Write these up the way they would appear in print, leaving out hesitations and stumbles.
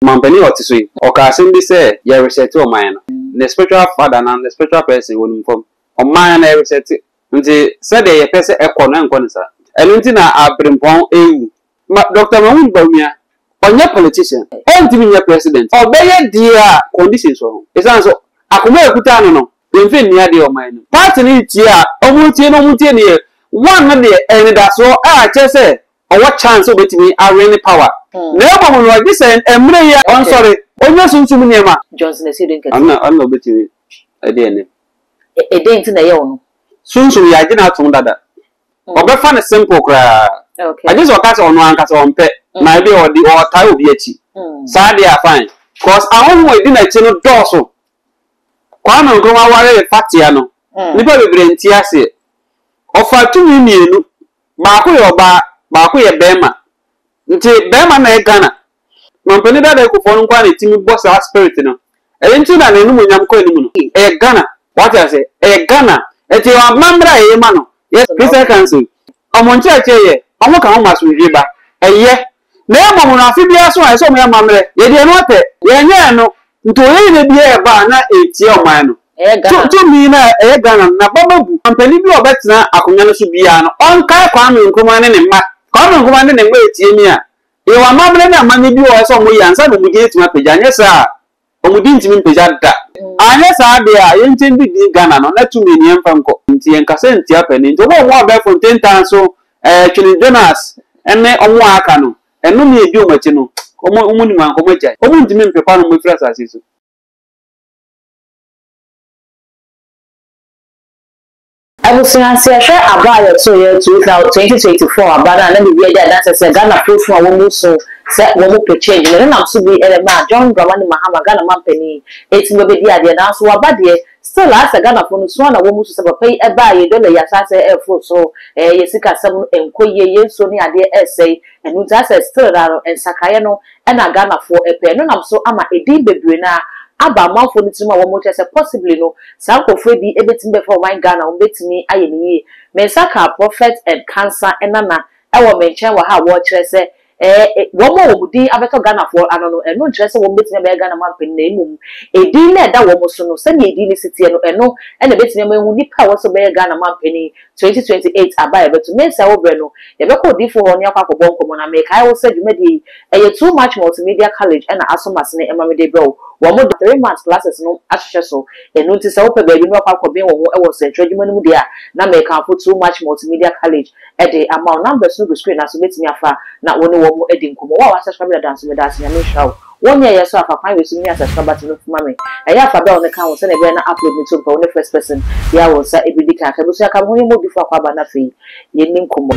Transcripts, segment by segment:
Ɔmanpanin a ɔte so yi, ɔkaa asɛm bi sɛ yɛresɛte ɔman no. Ne spiritual father anaa ne spiritual person wɔ ne fam. Ɔman no yɛresɛte. Nti sɛdeɛ yɛpɛ sɛ ɛkɔ no, ɛnkɔ no saa. Ɛno nti na aberempɔn rewu. Ma Doctor Mahmood Bawumia, ɔnyɛ politician. Ɔntumi nyɛ president. Ɔbɛyɛ deɛ a conditions wɔ ho. Ɛsiane sɛ akoma a ɛkuta no no, yɛmfa nni adeɛ wɔ ɔman no mu. Party no retie a, wɔretie no wɔntie no yie. One no deɛ, anidasoɔ a kyerɛ sɛ ɔwɔ chance sɛ obetumi a win power na mmom no gye sɛ mmerɛ yi a ɔnsɔre ɔnya sunsum nneɛma. Johnson Asiedu Nketia. Ɔno na ɔno na obetumi de anim. Ɛdɛn nti na ɛyɛ ɔno? Sunsum yɛagye no atom dada. Ɔbɛfa no simple koraa. Agye sɛ ɔka sɛ ɔno ankasa ɔmpɛ na ebia ɔde ɔtae obi akyi. Saa deɛ a fine. Cause ahonhom a edi n'akyi no dɔɔso. Kwame Nkrumah waree Fatia no, nnipa bebree nte aseɛ. Ɔfaa tumi mmienu. Baako yɛ ɔbaa, baako yɛ bɛɛma. Nti bɛɛma na ɛyɛ Ghana. Mampanin dada Akufoɔ no nkoaa na ɛtumi bɔ saa spirit no. Ɛno nti na n'animuonyam kɔ anim no. Ɛyɛ Ghana. Wate aseɛ? Ɛyɛ Ghana. Nti yɛwɔ amammerɛ a yɛyɛ ma no. Yɛ Christian Council. Wɔn nkyerɛkyerɛ yɛ, wɔn ka ho ma asomdwie ba. Ɛyɛ. Na mmom no afe biara so a ɛsɛ sɛ wɔyɛ amammerɛ. Yɛde ɛno atɛ. Yɛnyɛ ɛno. Nti oyɛyere biara ɛba a na ɛtia ɔman no. Ɛyɛ Ghana. Tumi no a ɛyɛ Ghana no n'abam abu. Ɔmampanin bi a ɔbɛtena akonnwa no so biara no ɔnkae Kwame Nkrumah ne ne mma. Kwame Nkrumah ne ne mma retie me a, yɛwɔ amammerɛ ne amanneɛ bi wɔ hɔ a ɛsɛ sɛ wɔyɛ ansa na wɔn din atumi apagya. Anyɛ saa a, Wɔn din ntumi mpagya da. Anyɛ saa deɛ a, yɛnkyɛn di din Ghana no na tumi no yɛmfa nkɔ. Nti yɛnkasa ntia panin. Nti wɔn a wɔwɔ abɛɛfo ntentan so, ɛɛ Twene Jonas ne wɔn a aka no, nnome a ɛdi wɔn akyi no, wɔn wɔn nim anka wɔn agyae. Wɔn ntumi mpepa no mfiri asase yi so. Abusua, sɛ yɛhwɛ aba a yɛtoeɛ 2024 aba no a na biribi adi adanseɛ sɛ Ghanafoɔ funu a wɔn su sɛ wɔn pɛ change no, ɛno nam so bi na ɛmaa John Dramani Mahama, Ghana manpanin, ɛtumi ba bɛdii adeɛ. Nanso waba deɛ, still ayɛ sɛ Ghanafoɔ no su ara na wɔn su sɛ papa yi ɛbaa yɛn dollar yi asan sɛ ɛreforo soro, ɛɛ yɛn sikasɛm no ɛnkɔ yie, yɛn nsuo ne adeɛ ɛresɛe, ɛno nti ayɛ sɛ still ara no nsakraeɛ no na Ghanafoɔ pɛ. Ɛno nam so ama edin bebree no ara aba amanfoɔ no tirim a wɔkyerɛ sɛ possibly no saa nkorɔfoɔ yi bi bɛtumi bɛfa ɔman Ghana, wɔn bɛtumi ayɛ no yie. Me nsa kaa Prophet and Cancer Nana wɔ me nkyɛn wɔ ha a wɔrekyerɛ sɛ ɛɛ wɔn a wɔn din abɛtɔ Ghanafoɔ ano no, ɛno nkyerɛ sɛ wɔn bɛtumi abɛyɛ Ghana manpanin na mmom edin no a ɛda wɔn so no, sɛdeɛ edin no si teɛ no, ɛno na ɛbɛtumi ama yɛahu nipa a ɛwɔ sɛ ɔbɛyɛ Ghana manpanin 2028 aba a yɛbɛto. Mensa wo berɛ no, yɛbɛkɔ odiyifoɔ hɔ ne akɔ akɔbɔ nkɔmmɔ. Na mekae wo sɛ dwumadie yi, ɛyɛ Too Much Multimedia College na aso masene ma mede brɛ wo. Wɔn de 3 months classes no ahyehyɛ so. Ɛno nti sɛ wopɛ baabi na wakɔ akɔben wo ho wɔ nsɛntwerɛ adwuma no mu deɛ a, na mekamfo Too Much Multimedia College de ama wo. Numbers no gu screen no ase, wobɛtumi afa na wo ne wɔn adi nkɔmmɔ. Wo a woasubscribe dada nso, meda ase, Nyame nhyira wo. Wonyɛeɛ nso a, fa kwan wei so mia subscribe button no ma me. Ɛyɛ a fa bell no ka ho sɛdeɛ ɛbɛyɛ na upload no to mpɛ wo ne first person biara wo nsa bɛdi kan aka. Abusua ka me ho ne mmɔ odifo akwaaba na afei yɛnni nkɔmmɔ.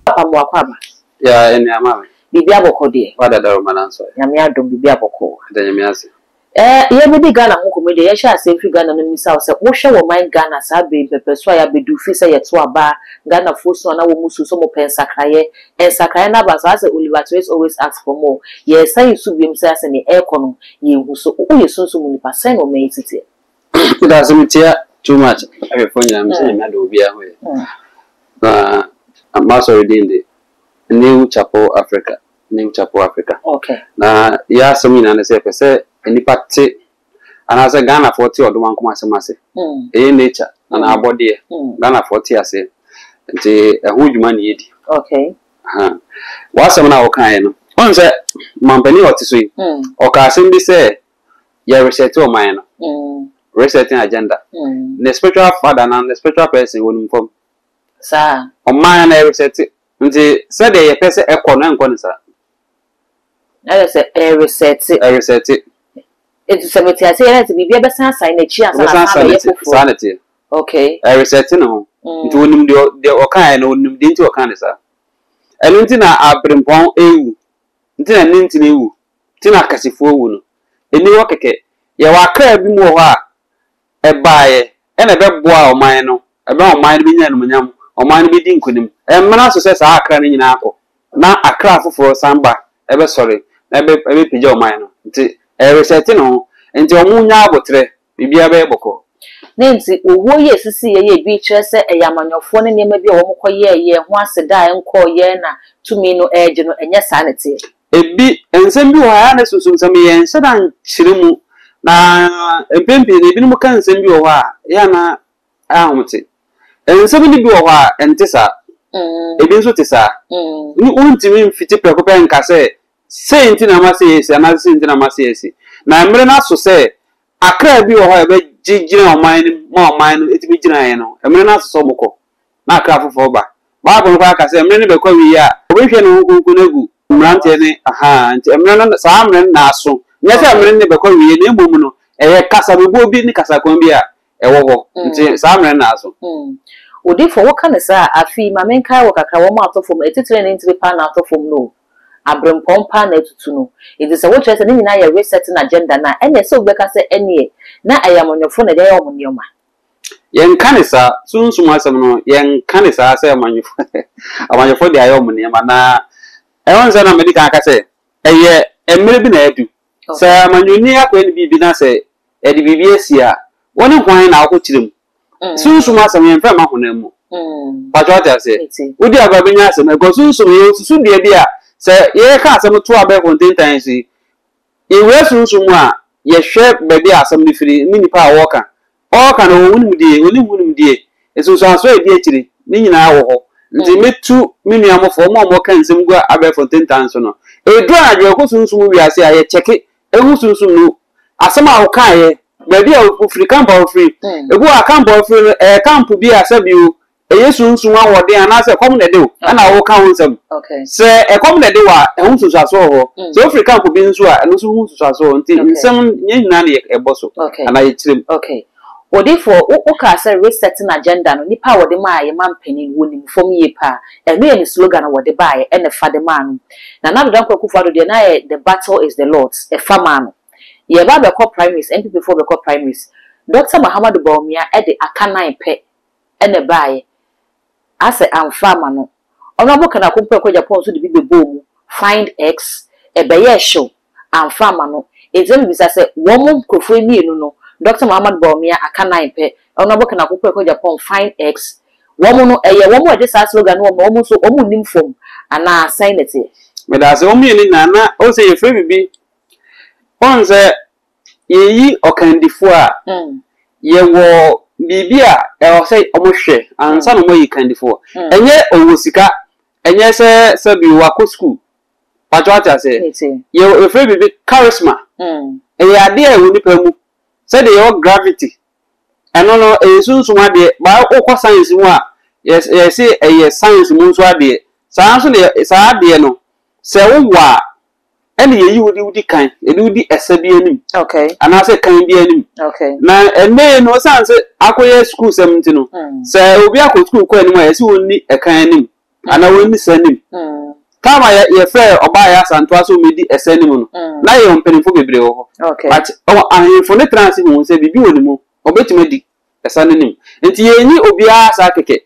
Papa mo akwaaba. Yeah, ɛnua maame. Biribi abɔkɔ deɛ. Wada dawuruma na nsɔre. Nyame adom biribi abɔkɔ. Ɛda Nyame ase. Ɛɛ yɛbɛdi Ghana ho nkɔmmɔ yi deɛ, yɛnhyɛ aseɛ mfiri Ghana no mmisa wo sɛ, wohwɛ wɔ man Ghana saa berɛ yi mpɛpɛsoɔ a yɛabɛdu firi sɛ yɛto aba a, Ghanafoɔ su a na wɔn su sɛ wɔpɛ nsakraeɛ, nsakraeɛ no aba nso ayɛ sɛ Oliver Twist always asks for more, yɛresan resu biom sɛ asɛ deɛ ɛrekɔ no yɛnhu so, woyɛ sunsum mu nipa, sɛn na ɔman yi si teɛ? Medase metia too much ahwɛfoɔ nyinaa mesɛ Nyame adom obiara ho yɛ na m'asɔre din de New Chapel Africa New Chapel Africa. Okay. Na yɛ asɛm nyinaa ne sɛ yɛpɛ sɛ nnipa te anaasɛ Ghanafoɔ te ɔdom ankoma asɛm ase. Ɛyɛ nature anaa abɔdeɛ. Ghanafoɔ te aseɛ. Nti ɛho dwuma ne yɛdi. Okay. Ha. W'asɛm no a wokaeɛ no, wohu sɛ mampanin a ɔte so yi, ɔkaa asɛm bi sɛ yɛresɛte ɔman no. Resetting agenda. Ne spiritual father anaa ne spiritual person wɔ ne fam. Saa. Ɔman no ɛresɛte. Nti sɛdeɛ yɛpɛ sɛ ɛkɔ no, ɛnkɔ no saa. Na kyerɛ sɛ ɛresɛte. Ɛresɛte. Nti sɛ mete aseɛ yɛ na sɛ biribi bɛsan asan n'akyi ansa na asan abɛyɛ foforɔ. Saa na ɛteɛ. Okay. Ɛresɛte ne ho. Nti onim deɛ deɛ ɔkaeɛ no, onim deɛ nti ɔkaa no saa. Ɛno nti na aberempɔn rewu, nti na ne ntini rewu, nti na akɛsefoɔ wu no. Ɛnni hɔ kɛkɛ. Yɛwɔ akra bi mu wɔ hɔ a, ɛbaeɛ na ɛbɛboa ɔman no, ɛbɛma ɔman no bɛnya animuonyam, ɔman no bɛdi nkonim. Ɛmmra so sɛ saa akra no nyinaa kɔ, na akra foforɔ san ba bɛsɔre na ɛbɛpagya ɔman no. Nti ɛresɛte ne ho. Nti wɔnnya aboterɛ, biribiara bɛyɛ bɔkɔɔ. Ne nti owuo yi a esisiiɛ yi ebi kyerɛ sɛ ɛyɛ amanyɔfoɔ ne nneɛma bi a wɔn kɔ yɛɛyɛ ho aseda a ɛnkɔɔyɛ na tumi no ɛregye no, ɛnyɛ saa na ɛteɛ. Ebi, nsɛm bi wɔ hɔ a ɛyɛ a na sunsum sɛm yɛnhyɛ da nkyerɛ mu, na mpɛn pii no ebinom ka nsɛm bi wɔ hɔ a ɛyɛ a na ahomete. Nsɛm no bi wɔ hɔ a ɛnte saa, ebi nso te saa. Wontumi mfiti prɛko pɛ nka sɛ sei nti na ama sei asi anaasɛ sei nti na ama sei asi. Na mmere no aso sɛ akra bi wɔ hɔ a ɛbɛgye gyina ɔman no mu ma ɔman no tumi gyinaeɛ no, mmere no aso sɛ wɔkɔ na akra foforɔ ba. Bible no koraa ka sɛ mmere no bɛkɔ awiei a, wɔbɛhwie ne Honhom Kronkron no agu mmeranteɛ ne ahaa, nti mmere no, saa mmere no na aso. Nyɛ sɛ mmere no bɛkɔ awiei na mmom no, ɛyɛ kasabebuo bi ne kasakwan bi a ɛwɔ hɔ, nti saa mmere no na aso. Odiyifoɔ, woka no saa a, afei ma menkae wo kakra, wɔn a atɔ fam, atitire ne ntini paa na atɔ fam no o, aberempɔn paa na atutu no. Nti sɛ wokyerɛ sɛ ne nyinaa yɛ resetting agenda no a, ɛnneɛ sɛ obi bɛka sɛ ɛnneɛ na ɛyɛ amanyɔfoɔ na ɛde ayɛ wɔn nneɛma. Yɛnka no saa, sunsum asɛm no, yɛnka no saa sɛ amanyɔfo amanyɔfo de ayɛ wɔn nneɛma. Na ɛho nsɛ na madi kan aka sɛ, ɛyɛ mmerɛ bi na adu. Sɛ amanyɔni akɔyɛ ne biribi na sɛ yɛde biribi asi a, wo ne hwan na wokɔkyerɛ mu? Sunsum asɛm yɛmfa mma honam mu. Pakyɛ wate aseɛ? Wodi agorɔ a bɛnya asɛm. Ɛkɔ sunsum, yɛwɔ susudua bi a sɛ yɛreka asɛm to abɛɛfo ntentan so yi, Yɛwura sunsum mu a, yɛhwɛ baabi a asɛm no firi ne nipa a ɔreka. Ɔreka no, ɔwɔ ho nimdie, ɔnni ho nimdie, nsunsuansoɔ a ɛdi akyire, ne nyinaa wɔ hɔ. Nti mɛtu me nua mo fo, wɔn a wɔka nsɛm gu abɛɛfo ntentan so no, ɛduru anadwo yɛkɔ sunsum wiase a, yɛkyɛke hu sunsum no, asɛm a wokaeɛ, baabi a wofiri, camp a wofiri. Ebi wɔ hɔ a camp a wofiri no, ɛyɛ camp bi a sɛbio Ɛyɛ sunsum ahoɔden anaasɛ ɛkɔm na ɛde wo na woka ho nsɛm? Sɛ ɛkɔm na ɛde wo a, ɛho nsunsuansoɔ wɔ hɔ. Sɛ wofiri camp bi nso a, ɛno nso ho nsunsuansoɔ wɔ hɔ. Nti nsɛm no, nyɛ nyinaa na yɛbɔ so anaa yɛkyerɛ mu. Okay. Odiyifoɔ, wo wokaa sɛ resetting agenda no, nnipa a wɔde maa yɛn mampanin, wɔnim fam yie paa. Ɛno yɛ ne slogan a wɔde baeɛ, ɛna ɛfa de maa no. Nana Addo Dankwa Akufo Addo deɛ, na ayɛ the battle is the Lord's, ɛfa maa no. Yɛreba abɛkɔ primaries, NPP foɔ bɛkɔ primaries. Doctor Mahamadou Bawumia de aka nine pɛ na ɛbaeɛ. Asɛ amfa amma no. Honourable Ken Akompah Agyapong nso de bi bɛbɔɔ mu, Find X, ɛbɛyɛɛ hyew, amfa amma no. Enti na mebisa sɛ, wɔn nkurɔfoɔ yi mmienu no, Doctor Mahamat Bawumia, aka nine pɛ, Honourable Ken Akompah Agyapong, Find X, wɔn no, ɛyɛ wɔn a ɛde saa slogan no wɔn no, wɔn nso wɔn nnim fam, anaa sɛn na ɛteɛ? Medaase, wɔn mmienu nyinaa, na wohu sɛ yɛfrɛ biribi, wohu sɛ yɛyi ɔkandifo a, yɛwɔ biribi a ɛwɔ sɛ wɔhwɛ ansa na wɔayi kandifoɔ. Ɛnyɛ ɔwɔ sika, ɛnyɛ sɛ sɛbi wakɔ sukuu. Patro ate aseɛ? Yɛwɔ yɛfrɛ biribi charisma. Ɛyɛ adeɛ a ɛwɔ nipa mu. Sɛdeɛ yɛwɔ gravity, ɛno no ɛyɛ sunsum adeɛ. Ba wokɔ science mu a, yɛse ɛyɛ science mu nso adeɛ. Saa nso na saa adeɛ no, sɛ wowɔ a, ɛna yɛyi wo de wo di kan, yɛde wo di ɛsa bi anim. Okay. Anaasɛ kan bi anim. Okay. Na ɛnɛ yi no, ɔsan sɛ akɔyɛ sukuu sɛm nti no, sɛ obi akɔ sukuu kɔ anim a, yɛsɛ wɔnni ɛkan anim anaa wɔnni sa anim. Time a yɛfrɛ ɔbaa yɛ Asantewa sɛ ɔmmɛdi ɛsa anim no, na yɛwɔ mpanimfoɔ bebree wɔ hɔ. Okay. But ahemfo no tena ase hu sɛ biribi wɔ ne mu, ɔbɛtumi adi ɛsa no anim. Nti yɛnyi obiara saa kɛkɛ.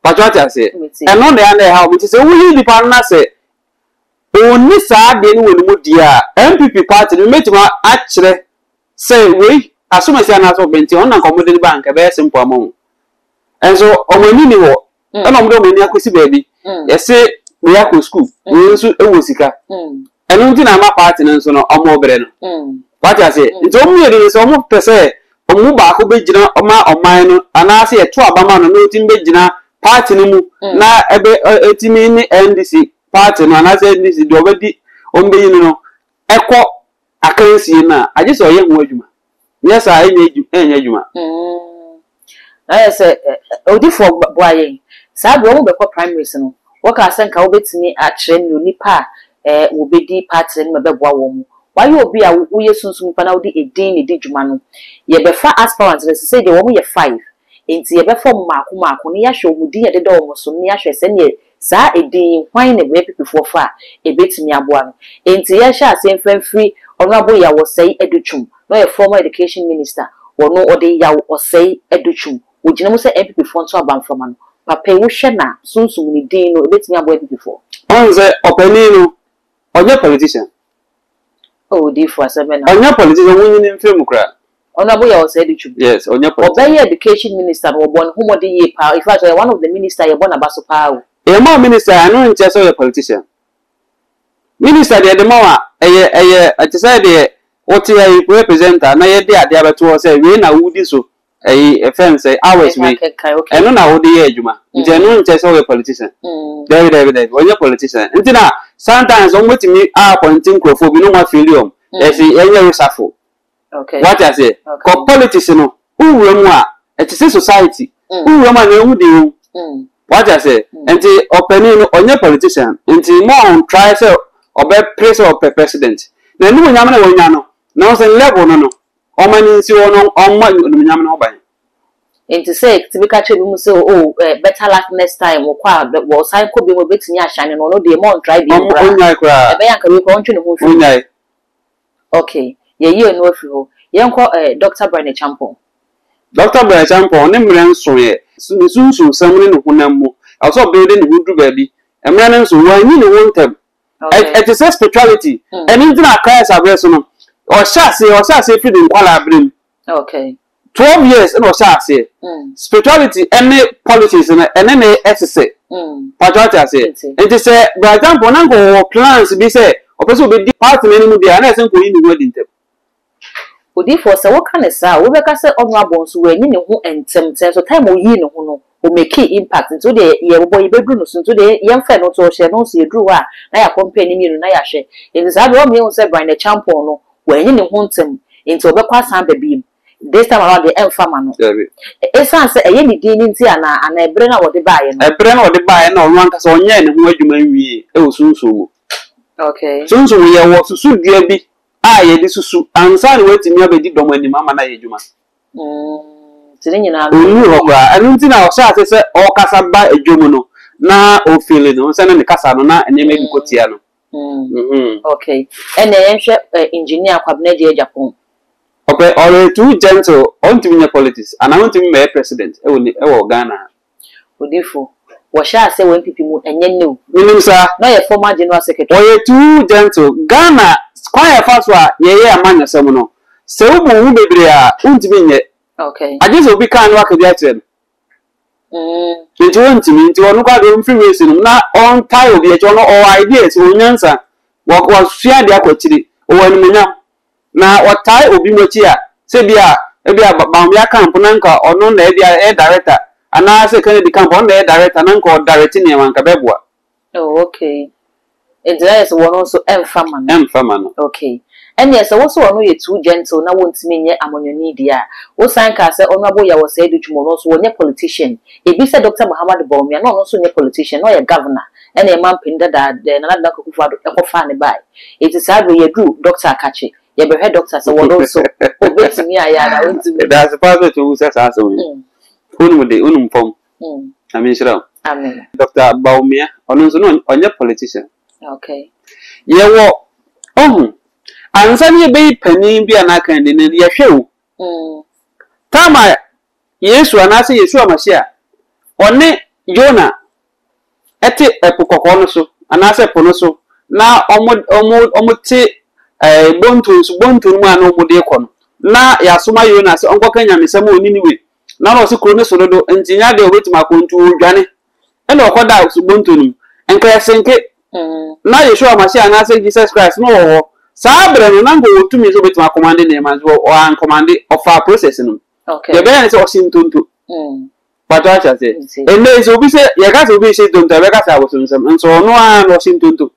Patro ate aseɛ. Ɛno na ɛyɛ na ɛha wɔn. Nti sɛ woyi nipa no na sɛ Ɔnni saa adeɛ no wɔ ne mu deɛ a, NPP party no mɛtumi akyerɛ sɛ wei asomasi anaasɛ ɔbɛnten ɔno na nka wɔde no ba a nka ɛbɛyɛ simple ama wɔn. Nso wɔn ani nni hɔ ɛna wɔde wɔn ani akɔsi baabi. Yɛse wei akɔ sukuu, wei nso wɔ sika. Ɛno nti na ama party no nso no wɔrebrɛ no. Wate aseɛ? Nti wɔn mmienu no sɛ wɔpɛ sɛ wɔn mu baako bɛgyina ma ɔman no anaasɛ yɛto aba ma no na ɔtumi bɛgyina party no mu na ɛbɛ ɛtumi ne NDC party no anaasɛ NDC deɛ ɔbɛdi wɔn bɛyi no no ɛkɔ akansie no a, agye sɛ ɔyɛ ho adwuma. Nyɛ saa a ɛnyɛ ɛnyɛ adwuma. Na ayɛ sɛ odifoɔ boa yɛn. Saa berɛ wɔn bɛkɔ primaries no, wɔkaa sɛ nka wobɛtumi akyerɛ nea onipa a wɔbɛdi party no anim ɛbɛboa wɔn mu. Wayɛ obi a woyɛ sunsum nipa na wode edin na ɛdi dwuma no. Yɛbɛfa aspirants no, sesei deɛ wɔn yɛ five. Enti yɛbɛfa wɔn mmaako mmaako na yɛahwɛ wɔn din a ɛdeda wɔn so no na yɛahwɛ sɛdeɛ saa edin yi hwan na ɛbɛyɛ Pipifoɔ fa a ɛbɛtumi aboa no. Enti yɛnhyɛ aseɛ mfa mfiri Honourable Yaw Osei Adutwum, na ɔyɛ former Education Minister, wɔno ɔde Yaw Osei Adutwum, wɔgyina mu sɛ NPP foɔ nto aba mframa no. Papa yi wohwɛ no a, sunsum ne din no ɛbɛtumi aboa NPP foɔ? Woahu sɛ ɔpanin no, ɔnyɛ politician. Oh odiyifoɔ asɛm bɛn na. Ɔnyɛ politician, wonyini mfiri mu koraa. Honourable Yaw Osei Adutwum. Yes, ɔnyɛ politician. Ɔbɛyɛ education minister no wɔbɔ ne ho mmɔden yie paa. In fact ɔyɛ one of the minister a yɛbɔ n'aba so paa o. Yɛma wo minister a ɛno nkyerɛ sɛ woyɛ politician. Minister deɛ yɛde ma wo a ɛyɛ ɛyɛ ɛte sɛ deɛ wote ha yi woyɛ presenter na yɛde adeɛ abɛto hɔ sɛ wei na wodi so ɛyi ɛfɛn no sɛ hours wei ɛno na wode yɛ adwuma nti ɛno nkyɛ sɛ woyɛ politician daabi daabi daabi ɔnyɛ politician nti na sometimes wɔn bɛtumi apɔnte nkurɔfoɔ bi na wɔn afeeli wɔn yɛsi yɛnyɛ resafo wate aseɛ kɔ politics no wowura mu a ɛte sɛ society wowura mu a na ehu de ehu wate aseɛ nti ɔpanin no ɔnyɛ politician nti mo ɔn try sɛ ɔbɛpere sɛ ɔpɛ president na ɛnum nyame na wɔnya no na wɔn sɛ level no no Ɔma no nsi hɔ na ɔmmɔ animuonyam no ho ban. Enti sɛ yɛtumi ka kyerɛ binom sɛ, Oh, eh, better luck next time, wɔkɔ a, wɔsan kɔ bio a, wɔbɛtumi ahyɛne no, ɔno deɛ, mma ɔntrae bio koraa. Ɔnnyae koraa. Ɛbɛyɛ a anka wei koraa ɔntwe ne ho mfiri mu. Ɔnnyae. Ok, yɛayi ɛno afiri hɔ. Yɛnkɔ eh, Dɔkta Brian Acheampong. Dɔkta Brian Acheampong, ne mmerɛ nsoeɛ, ne sunsumsɛm ne ne honam mu, ɛwɔ sɛ ɔbuilde ne ho duru baabi. Mmerɛ no nso, wanyi ne ho ntɛm. Ɛte sɛ spirituality. Ɛno nti na Christ abrɛ so no, ɔhyɛ aseɛ, ɔhyɛ aseɛ firi ne nkwadaa berɛ mu. 12 years ɛna ɔhyɛ aseɛ. Spirituality ɛne politics no, ɛne ne ɛsesɛ. Patro ate aseɛ. Nti sɛ for example, na nka ɔwɔ plans bi sɛ ɔpɛ sɛ ɔbɛdi party no anim deɛ a, na ɛsɛ nka ɔyi ne ho adi ntɛm. Odiyifoɔ, sɛ woka no saa a, wobɛka sɛ ɔno abɔ nso wanyi ne ho ntɛm sɛ nso time a ɔyii ne ho no, ɔmekii impact nti wodeɛ yɛbobɔ yɛbɛduru no so nti wodeɛ yɛmfa ɛno nso ɔhyɛ no nso yɛduru hɔ a na yɛ compare ne mmienu na yɛahwɛ nti saa berɛ ɔma yɛhu sɛ Brian Acheampong no wanyi ne ho ntɛm nti ɔbɛkɔ asan aba biom this time around deɛ ɛmfa ma no Dabi. ɛsiane sɛ ɛyɛ ne din no nti anaa anaa ɛberɛ no a wɔde baeɛ no. Ɛberɛ no a ɔde baeɛ no na ɔno ankasa ɔnyɛɛ ne ho adwuma nwiee wɔ sunsum mu. Sunsum mu yɛwɔ susudua bi a yɛde susu ansa na watumi abɛdi dɔm anim ama no ayɛ adwuma. Ɔnnuu hɔ koraa. Ɛno nti na ɔhyɛɛ ase sɛ ɔrekasa ba dwam no, na ɔfeeli no, sɛ na ne kasa no, na nneɛma bi kɔ tia no. Okay. Ɛnna yɛnhwɛ Engineer Kwabena Agyei Agyapong. Ɔpɛ, ɔyɛ too gentle, ɔntumi nyɛ politics anaa ɔntumi mmɛyɛ president wɔ Ghana ha. Odifo, Wɔhyɛɛ aseɛ wɔ NPP mu ɛnyɛ nnɛ o. Menim saa. Na ɔyɛ former General Secretary. Ɔyɛ too gentle. Ghana kwan a yɛfa so a yɛyɛ amanyɔsɛm no, sɛ wobu wo ho bebree a, wontumi nyɛ. Okay. Agye sɛ obi ka na waka bi akyerɛ no. Nti wontumi. Nti ɔno koraa deɛ ɔmfiri race no mu na ɔntae obi akyi. Ɔno ɔwɔ ideas, ɔwɔ nyansa, wasua adeɛ akɔ akyiri, ɔwɔ animuonyam. Na ɔtae obi mu akyi a, sɛ ebia, ebia Bawumia camp na nka ɔno na ebia ɛyɛ director, anaasɛ Kennedy camp ɔno na ɛyɛ director na nka ɔdirect nneɛma nka bɛboa. Oh, okay. Nti na yɛ sɛ wɔn nso ɛmfa ma no. Ɛmfa ma no. Okay. Ɛnneɛ sɛ wo se ɔno yɛ too gentle na wɔntumi nyɛ amanyɔni deɛ a, wo san kaa sɛ Honourable Yaw Osei Adutwum ɔno nso ɔnyɛ politician. Ebi sɛ Doctor Mahamadou Bawumia na ɔno nso nyɛ politician na ɔyɛ governor ɛna ɛma mpanin dada Nana Addo Dankwa Akufo-Addo ɛkɔfaa no baeɛ. Enti saa berɛ yi yɛduru Doctor Akakye, yɛbɛhwɛ Doctor sɛ wɔno nso ɔbɛtumi ayɛ anaa ɔntumi. Yɛda ase paa sɛ wotumi bisa saa asɛm yi. Wonim de, wonim fam. Nyame nhyira wo. Amen. Doctor Bawumia, ɔno nso na ɔnyɛ politician. Okay. Yɛwɔ, ohu, ansa na yɛbɛyi panin bi anaa kandini no, yɛhwɛ o. Time a Yesu anaasɛ Yeshua Masiah, ɔne Yona te Ɛpo Kɔkɔɔ no so anaasɛ po no so na wɔte bonto nso bonto no mu a na wɔde rekɔ no, na yɛasoma Yona sɛ ɔnkɔka nyamesɛm wɔ Niniwe. Na na ɔse kuro no so dodo nti nyɛ adeɛ a ɔbɛtumi akɔ nti ɔredwane. Ɛna ɔkɔdaa bonto no mu. Nka ɛsenke. Na Yeshua Masiah anaasɛ Jesus Christ no wɔ hɔ. Saa berɛ no na nka ɔwɔ tumi sɛ ɔbɛtumi akɔmande nneɛma nso ɔankɔmande, ɔfaa process no mu. Deɛ ɛbɛyɛ ne sɛ ɔse ntonto. Pakyɛ wate aseɛ? Ɛnnɛ yi sɛ obi sɛ yɛka sɛ obi rehyɛ ntonto a yɛbɛka sɛ abosomsɛm nso ɔno ara na ɔhyɛ ntonto.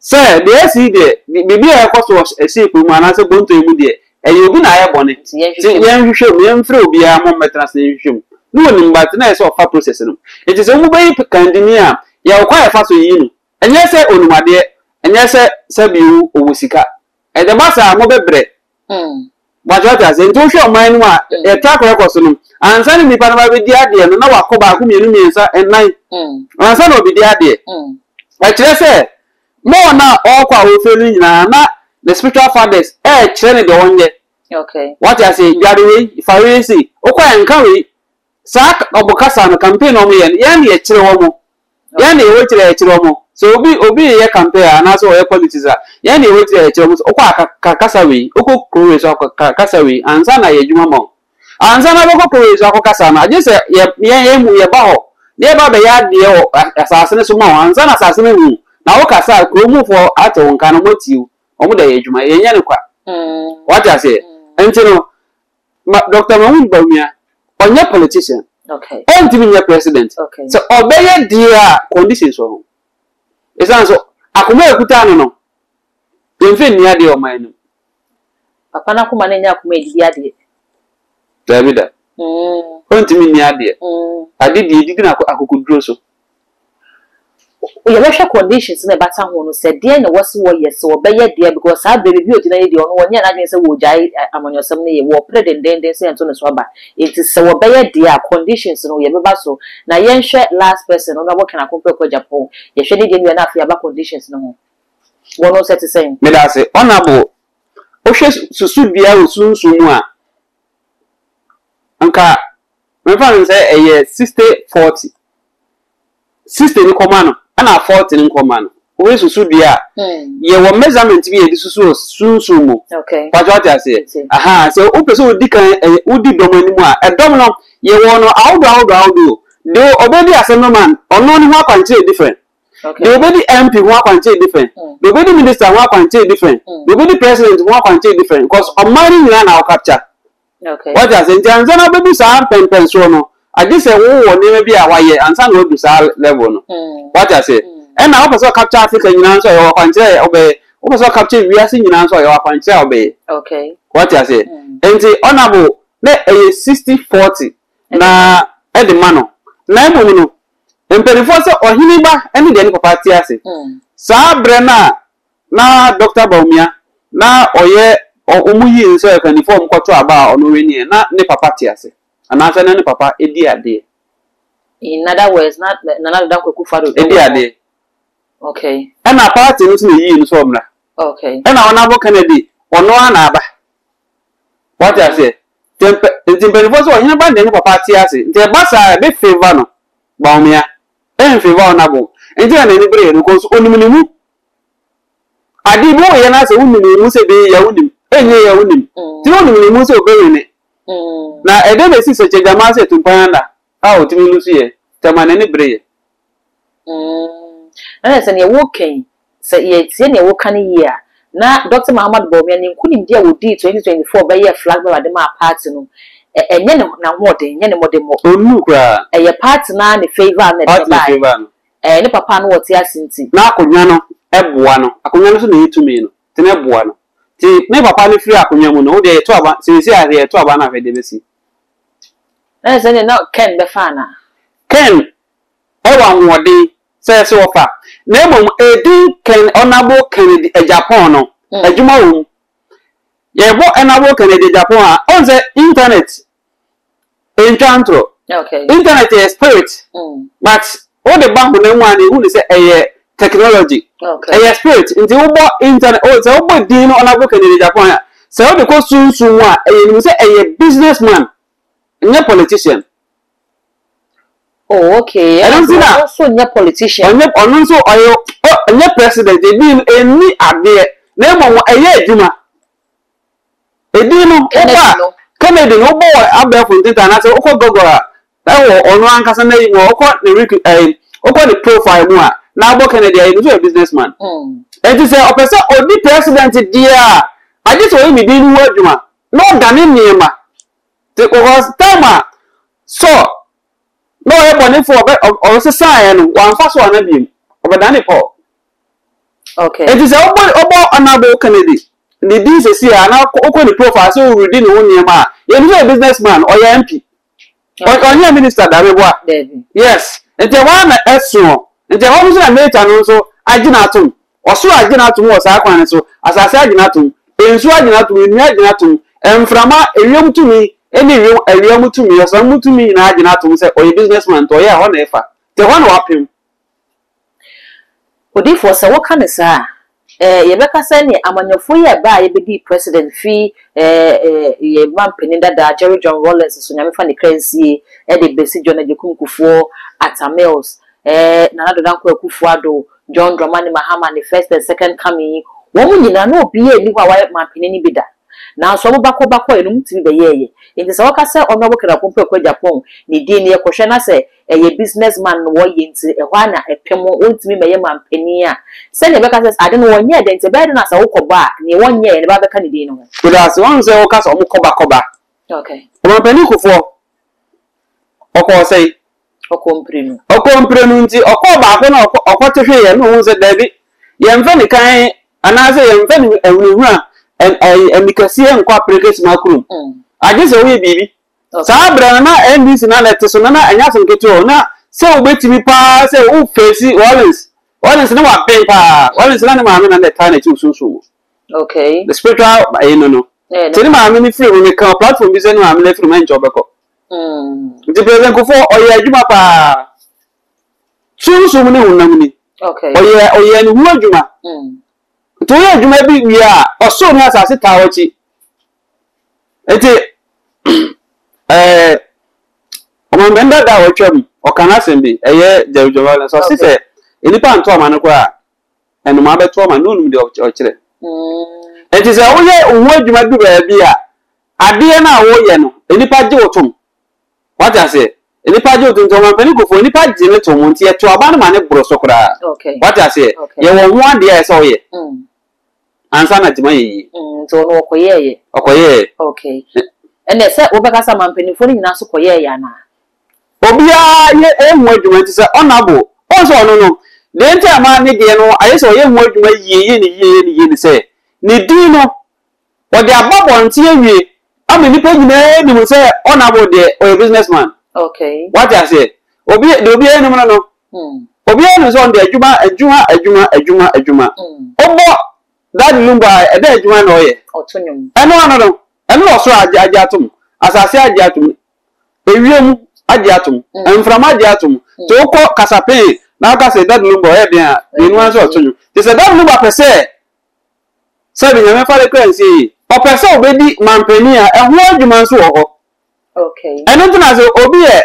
Sɛ deɛ asi yi deɛ biribi a ɛkɔ so wɔ ship mu anaasɛ bonto yi mu deɛ ɛyɛ obi na ayɛ bɔne nti yɛnhwehwɛ mu yɛmfrɛ obiara ma ɔmmɛtena ase na yɛnhwehwɛ mu. Na ɔnim but na ɛyɛ sɛ ɔfa process no mu. Nti sɛ wɔbɛyi kandini a yɛwɔ kwan a yɛfa so yiyi no. Ɛnyɛ sɛ ɔnim adeɛ, ɛnyɛ sɛ sɛbi ɔwɔ sika. Ɛba saa a mobɛbrɛ. Wakyɛ wate aseɛ? Nti wohwɛ ɔman no mu a, yɛ track record so no, ansa na nipa no ba bɛdi adeɛ no, na wakɔ baako, mmienu, mmiɛnsa, nnan, ansa na ɔbɛdi adeɛ. Ɛkyerɛ sɛ, more no a ɔrekɔ a ɔrefiri no nyinaa, na the spiritual fathers ɛrekyerɛ no deɛ ɔnyɛ. Wate aseɛ? Dware wei, fa wei sei, wokɔ a nka wei. Saa ɔbo kasa no, campaign a wɔyɛ no, yɛn na yɛkyerɛ wɔn. Yɛn na yɛwɔ akyire a yɛkyerɛ wɔn. Sɛ obi obi reyɛ campaign a anaasɛ ɔyɛ politics a, yɛn na yɛwɔ akyiri a yɛkyerɛ wɔn sɛ wokɔ a ka ka kasa wei, wokɔ kuro wei so a ka kasa wei ansa na ayɛ adwuma ma wo. Ansa na wobɛkɔ kuro wei so akɔkasa no, agye sɛ yɛ yɛn yɛn mu yɛba hɔ na yɛba abɛyɛ adeɛ wɔ asase no so ma wo ansa na asase no ahu wo. Na wokasa a, kuro mufoɔ ate wo nka na wɔatie wo, wɔde ayɛ adwuma. Yɛnyɛ no kwa. Wate aseɛ? Nti no, Ma Doctor Mahmood Bawumia, ɔnyɛ politician, ɔntumi nyɛ president. Sɛ ɔbɛyɛ deɛ a, conditions wɔ ho. Ɛsiane sɛ akoma a ɛkuta no no, yɛmfa nni adeɛ wɔ ɔman no mu. Papa no akoma no nyɛ akoma a ɛdidi adeɛ. Daabi da. Ɔntumi nni adeɛ. Ade deɛ ɛdidi no akokoduro so. Yɛbɛhwɛ conditions no a ɛbata ho no sɛ deɛn na ɛwɔ sɛ wɔyɛ sɛ wɔbɛyɛ deɛ because saa berɛ baabi a ɔgyina yi deɛ ɔno ɔnyɛɛ n'adwene sɛ wɔregyae amanyɔsɛm no yɛ, wɔrepere dendeenden sɛ yɛnto ne so aba nti sɛ wɔbɛyɛ deɛ a conditions no yɛbɛba so na yɛnhwɛ last person Honourable Ken Akompreko Agyapong yɛhwɛ ne deɛ no wie a na afei yɛaba conditions no ho wɔn nso ɛte sɛn? Medase. Honourable, wohwɛ susudua wɔ sunsum mu a, nka memfa no sɛ ɛyɛ 60 40. 60 no kɔma no ɛna 40 no nkɔma no. Wohwɛ susudua a, yɛwɔ measurement bi a yɛde susu wɔ sunsum mu. Pakyɛ wate aseɛ? Aha, sɛ wopɛ sɛ wodi kan wodi dɔm anim a, ɛdɔm no yɛwɔ no ahodoɔ ahodoɔ ahodoɔ. Deɛ ɔbɛdi assemblyman, ɔno ne ho akwankyerɛ yɛ different. Deɛ ɔbɛdi MP ho akwankyerɛ yɛ different. Deɛ ɔbɛdi minister ho akwankyerɛ yɛ different. Deɛ ɔbɛdi president ho akwankyerɛ yɛ different because ɔman no nyinaa na wo capture. Wate aseɛ? Nti ansa na wobɛdu saa mpɛnpɛnsoɔ no, agye sɛ wowɔ nneɛma bi a wayɛ ansa na woadu saa level no. Wate aseɛ? Ɛna wopɛ sɛ wo capture Africa nyinaa nso a, yɛwɔ akwankyerɛ a wobɛyɛ. Wopɛ sɛ wo capture wiase nyinaa nso a, yɛwɔ akwankyerɛ a wobɛyɛ. Wate aseɛ? Nti honourable, na ɛyɛ 60 40 na ɛde ma no. Na mmom no, mpanimfoɔ sɛ ɔhene ba ne deɛ ne papa te ase. Saa berɛ no a na Dɔkta Bawumia na ɔyɛ wɔn yii no sɛ ɔkannifoɔ a wɔkɔto aba a ɔno winiiɛ na ne papa te ase anaasɛ na ne papa di adeɛ. In other words, na Nana Addo Dankwa Akufo-Addo di wɔ hɔ. adeɛ. Okay. Ɛna party no nso na ɛyii no sɛ ɔmmra. Okay. Ɛna Honourable Kennedy ɔno ara na aba. Wate aseɛ? Nti mpɛ nti mpanimfoɔ sɛ ɔhene ba deɛ ne papa te ase. Nti ɛba saa a ɛbɛ favour no Bawumia. Ɛnfavour Honourable. Nti na n'ani bereeɛ no cause ɔnim ne mu. Ade bi woyɛ na sɛ wonim wo mu sɛ ɛbɛyɛ yie a wonim, ɛnyɛ yie a wonim. Nti na wonim ne mu sɛ ɔbɛwini. Na ɛdɛn na ɛsi sɛ Kyagyamaa sɛ Tumpan Anda a ɔtumi lusu yɛ, nti ɛma n'ani bereeɛ. Na kyerɛ sɛ nea woreka yi, sɛ yɛtie nea woreka no yie a, na Dɔkta Mahamadou Bawumia ne nkunimdie a ɔdii 2024 bɛyɛɛ flag bearer de maa party no, ɛnyɛ ne n'ahoɔden, ɛnyɛ ne mmɔdemmɔ. Ɔnnuu koraa. Ɛyɛ party no ara ne favour no na ɛde no Party na baeɛ. favour no. Ɛyɛ ne papa a na ɔte ase nti. Na akonnwa no boa no. Akonnwa no so na ɛyɛ tumi no, nti na ɛboa no. Nti ne papa no firi akonnwa mu no, wo deɛ yɛto aba, seesei a yɛto aba no a hwɛ deɛ ɛbɛsi. Na kyerɛ sɛ ɛnneɛ na Ken bɛfa anaa? Ken wɔ ahoɔden sɛ ɛsɛ ɔfa, na mmom edin Ken Honourable Kennedy Agyapong no, adwuma wɔ mu. Yɛbɔ Honourable Kennedy Agyapong a, ɔhu sɛ internet ntwa ntorɔ. Internet yɛ spirit, but wode ba honam mu a na ehu no sɛ ɛyɛ technology. Ɛyɛ spirit, nti wobɔ internet, sɛ wobɔ din no Honourable Kennedy Agyapong a, sɛ wode kɔ sunsum mu a, ɛyɛ nim sɛ ɛyɛ business man, nyɛ politician. Oh okay, Ɛno nti na ɔno nso nyɛ politician. Ɔnyɛ, ɔno nso ɔyɛ, ɔnyɛ president, edin no ɛnni adeɛ, na mmom ɛyɛ adwuma. Edin no, wobɔ a, Kennedy no, wobɔ wɔ abɛɛfo ntentan anaasɛ wokɔ Google a, ɛwɔ ɔno ankasa n'ayi mu a, wokɔ ne wiki, ɛɛ, wokɔ ne profile mu a, na abɔ Kennedy a, yɛnim sɛ ɔyɛ business man. Enti sɛ ɔpɛ sɛ ɔdi president deɛ a, agye sɛ ɔyɛ ne din no ho adwuma, na ɔdane nneɛma. Because time a Saul na ɔyɛ bɔnefoɔ ɔbɛ ɔsesaeɛ no, wamfa so anna biom. Ɔbɛdane Paul. Okay. Nti sɛ wobɔ wobɔ Honourable Kennedy ne din sɛsi a na wokɔ ne profile sɛ woredi ne ho nneɛma a, yɛnim sɛ ɔyɛ business man, ɔyɛ MP. Ɔnyɛ minister da, meboa? Dabi. Yes. Nti ɛhɔ ara na ɛsoɔ. Nti ɛhɔ no nso na nature no nso agye no atom. Ɔsoro agye no atom wɔ saa kwan no so, asase agye no atom, nsuo agye no atom, nnua agye no atom, mframa, ewiem tumi ne wiem, awia mu tumi, ɔsram mu tumi nyinaa agye no atom sɛ ɔyɛ business man nti ɔyɛ a ɛhɔ na ɛfa. Nti ɛhɔ na wapem. Odiyifoɔ, sɛ woka no saa a, eh, yɛbɛka sɛ neɛ amanyɔfoɔ yi a ɛbaa a yɛbɛdii president firi eh, eh, yɛn mampanin dada Jerry John Rawlings so, Nyame fa ne kra nsie, de bɛsi John Agyekum Kufuor, Atta Mills, eh, Nana Addo Dankwa Akufo Addo, John Dramani Mahama ne first and second coming yi, wɔn nyinaa na obiara nni hɔ a wayɛ manpanin no bi da. Nanso wɔn bakɔ bakɔeɛ no, wɔtumi bɛyɛeɛ. Nti sɛ wɔka sɛ Honourable Ken Akompɛ Agyapong ne din no yɛkɔhwɛ na sɛ ɛyɛ business man na wɔyɛ nti ɛhɔ ara na ɛpem wɔntumi mmɛyɛ manpanin a, sɛdeɛ ɛbɛka sɛ ade no wɔnyɛɛ dɛn nti ɛbɛyɛ dɛn na sɛ wokɔbɔ a, neɛ wɔnyɛeɛ no ɛbɛba abɛka ne din no ho. Medase, woahu sɛ woka sɛ wɔn kɔba kɔba. Okay. Ɔmanpanin Kufuor, ɔkɔɔ sɛn? Ɔkɔɔ mprenu. Ɔkɔɔ mprenu nti ɔkɔɔ baako na ɔkɔte hweeɛ na ɔhuu sɛ daabi, yɛmfa nikan anaasɛ yɛmfa ahunahuna anikɛseɛ nkɔ aperekesima kurom. Agye sɛ woyɛ biribi. Saa berɛ no na NDC na na ɛte so no na ɛnyɛ asɛm ketewa o. Na sɛ wobɛtumi paa sɛ wo face Rawlings, Rawlings na waben paa. Rawlings na ne maame na na ɛtaa n'akyi wɔ sunsum mu. Okay. The spiritual ɛyi no no. Nti ne maame no firi mu, meka wɔ platform bi sɛ ne maame no afiri mu ɛnkyɛ ɔbɛkɔ. Nti President Kufuor ɔyɛ adwuma paa. Sunsum ne honam ni. Ɔyɛ ɔyɛ ne ho adwuma. Nti woyɛ adwuma bi wie a, ɔsoro ne asase taa w'akyi. Nti ɛɛ ɔmampanin dada a watwam ɔka n'asɛm bi ɛyɛ Jerry John Rawlings ɔse sɛ nnipa nto ama no koraa a nnomaa bɛto ama no na onim deɛ ɔkyerɛ. Nti sɛ woyɛ wo ho adwuma du baabi a Adeɛ no a woyɛ no, nnipa gye wo tom. Wate aseɛ? Nnipa gye wo tom. Nti Ɔmampanin Kufuor, nnipa gye no tom nti yɛto aba no ma no boro so koraa. Wate aseɛ? Yɛwɔ ho adeɛ a ɛsɛ sɛ woyɛ ansa na gyema yɛ yie. Nti ɔno ɔkɔyɛɛyɛ? Ɔkɔyɛɛyɛ. Okay. Ɛnna sɛ wobɛka sɛ amanpanimfoɔ no nyinaa nso kɔyɛɛyɛ anaa? Obiara yɛ ho adwuma nti sɛ Honourable, wohu sɛ ɔno no, deɛ nti a ɛma ne deɛ no ayɛ sɛ ɔyɛ ho adwuma yie, yɛ no yie, yɛ no yie ne sɛ, ne din no, Wɔde aba abɔnten awie ama nnipa nyinaa nim sɛ Honourable deɛ ɔyɛ business man. Okay. Wate aseɛ? Obi deɛ obiara nim no no. Obiara nim sɛ ɔno deɛ adwuma adwuma adwuma adwuma adwuma. Wobɔ Daddy Lumba a ɛdɛ adwuma na ɔyɛ. Ɔto nnwom. Ɛno ano no, ɛno na ɔsoro agye agye atom, asase agye atom, ewiem agye atom, mframa agye atom. Nti wokɔ Kasapee na woka sɛ Daddy Lumba ɔyɛ deɛn a, deɛ ɛnu ara sɛ ɔto nnwom. Nti sɛ Daddy Lumba pɛ sɛ Sɛbi, Nyame mfa ne kra nsie yie. Ɔpɛ sɛ ɔbɛdi manpanin a, ɛho adwuma nso wɔ hɔ. Ɛno nti na sɛ obi yɛ,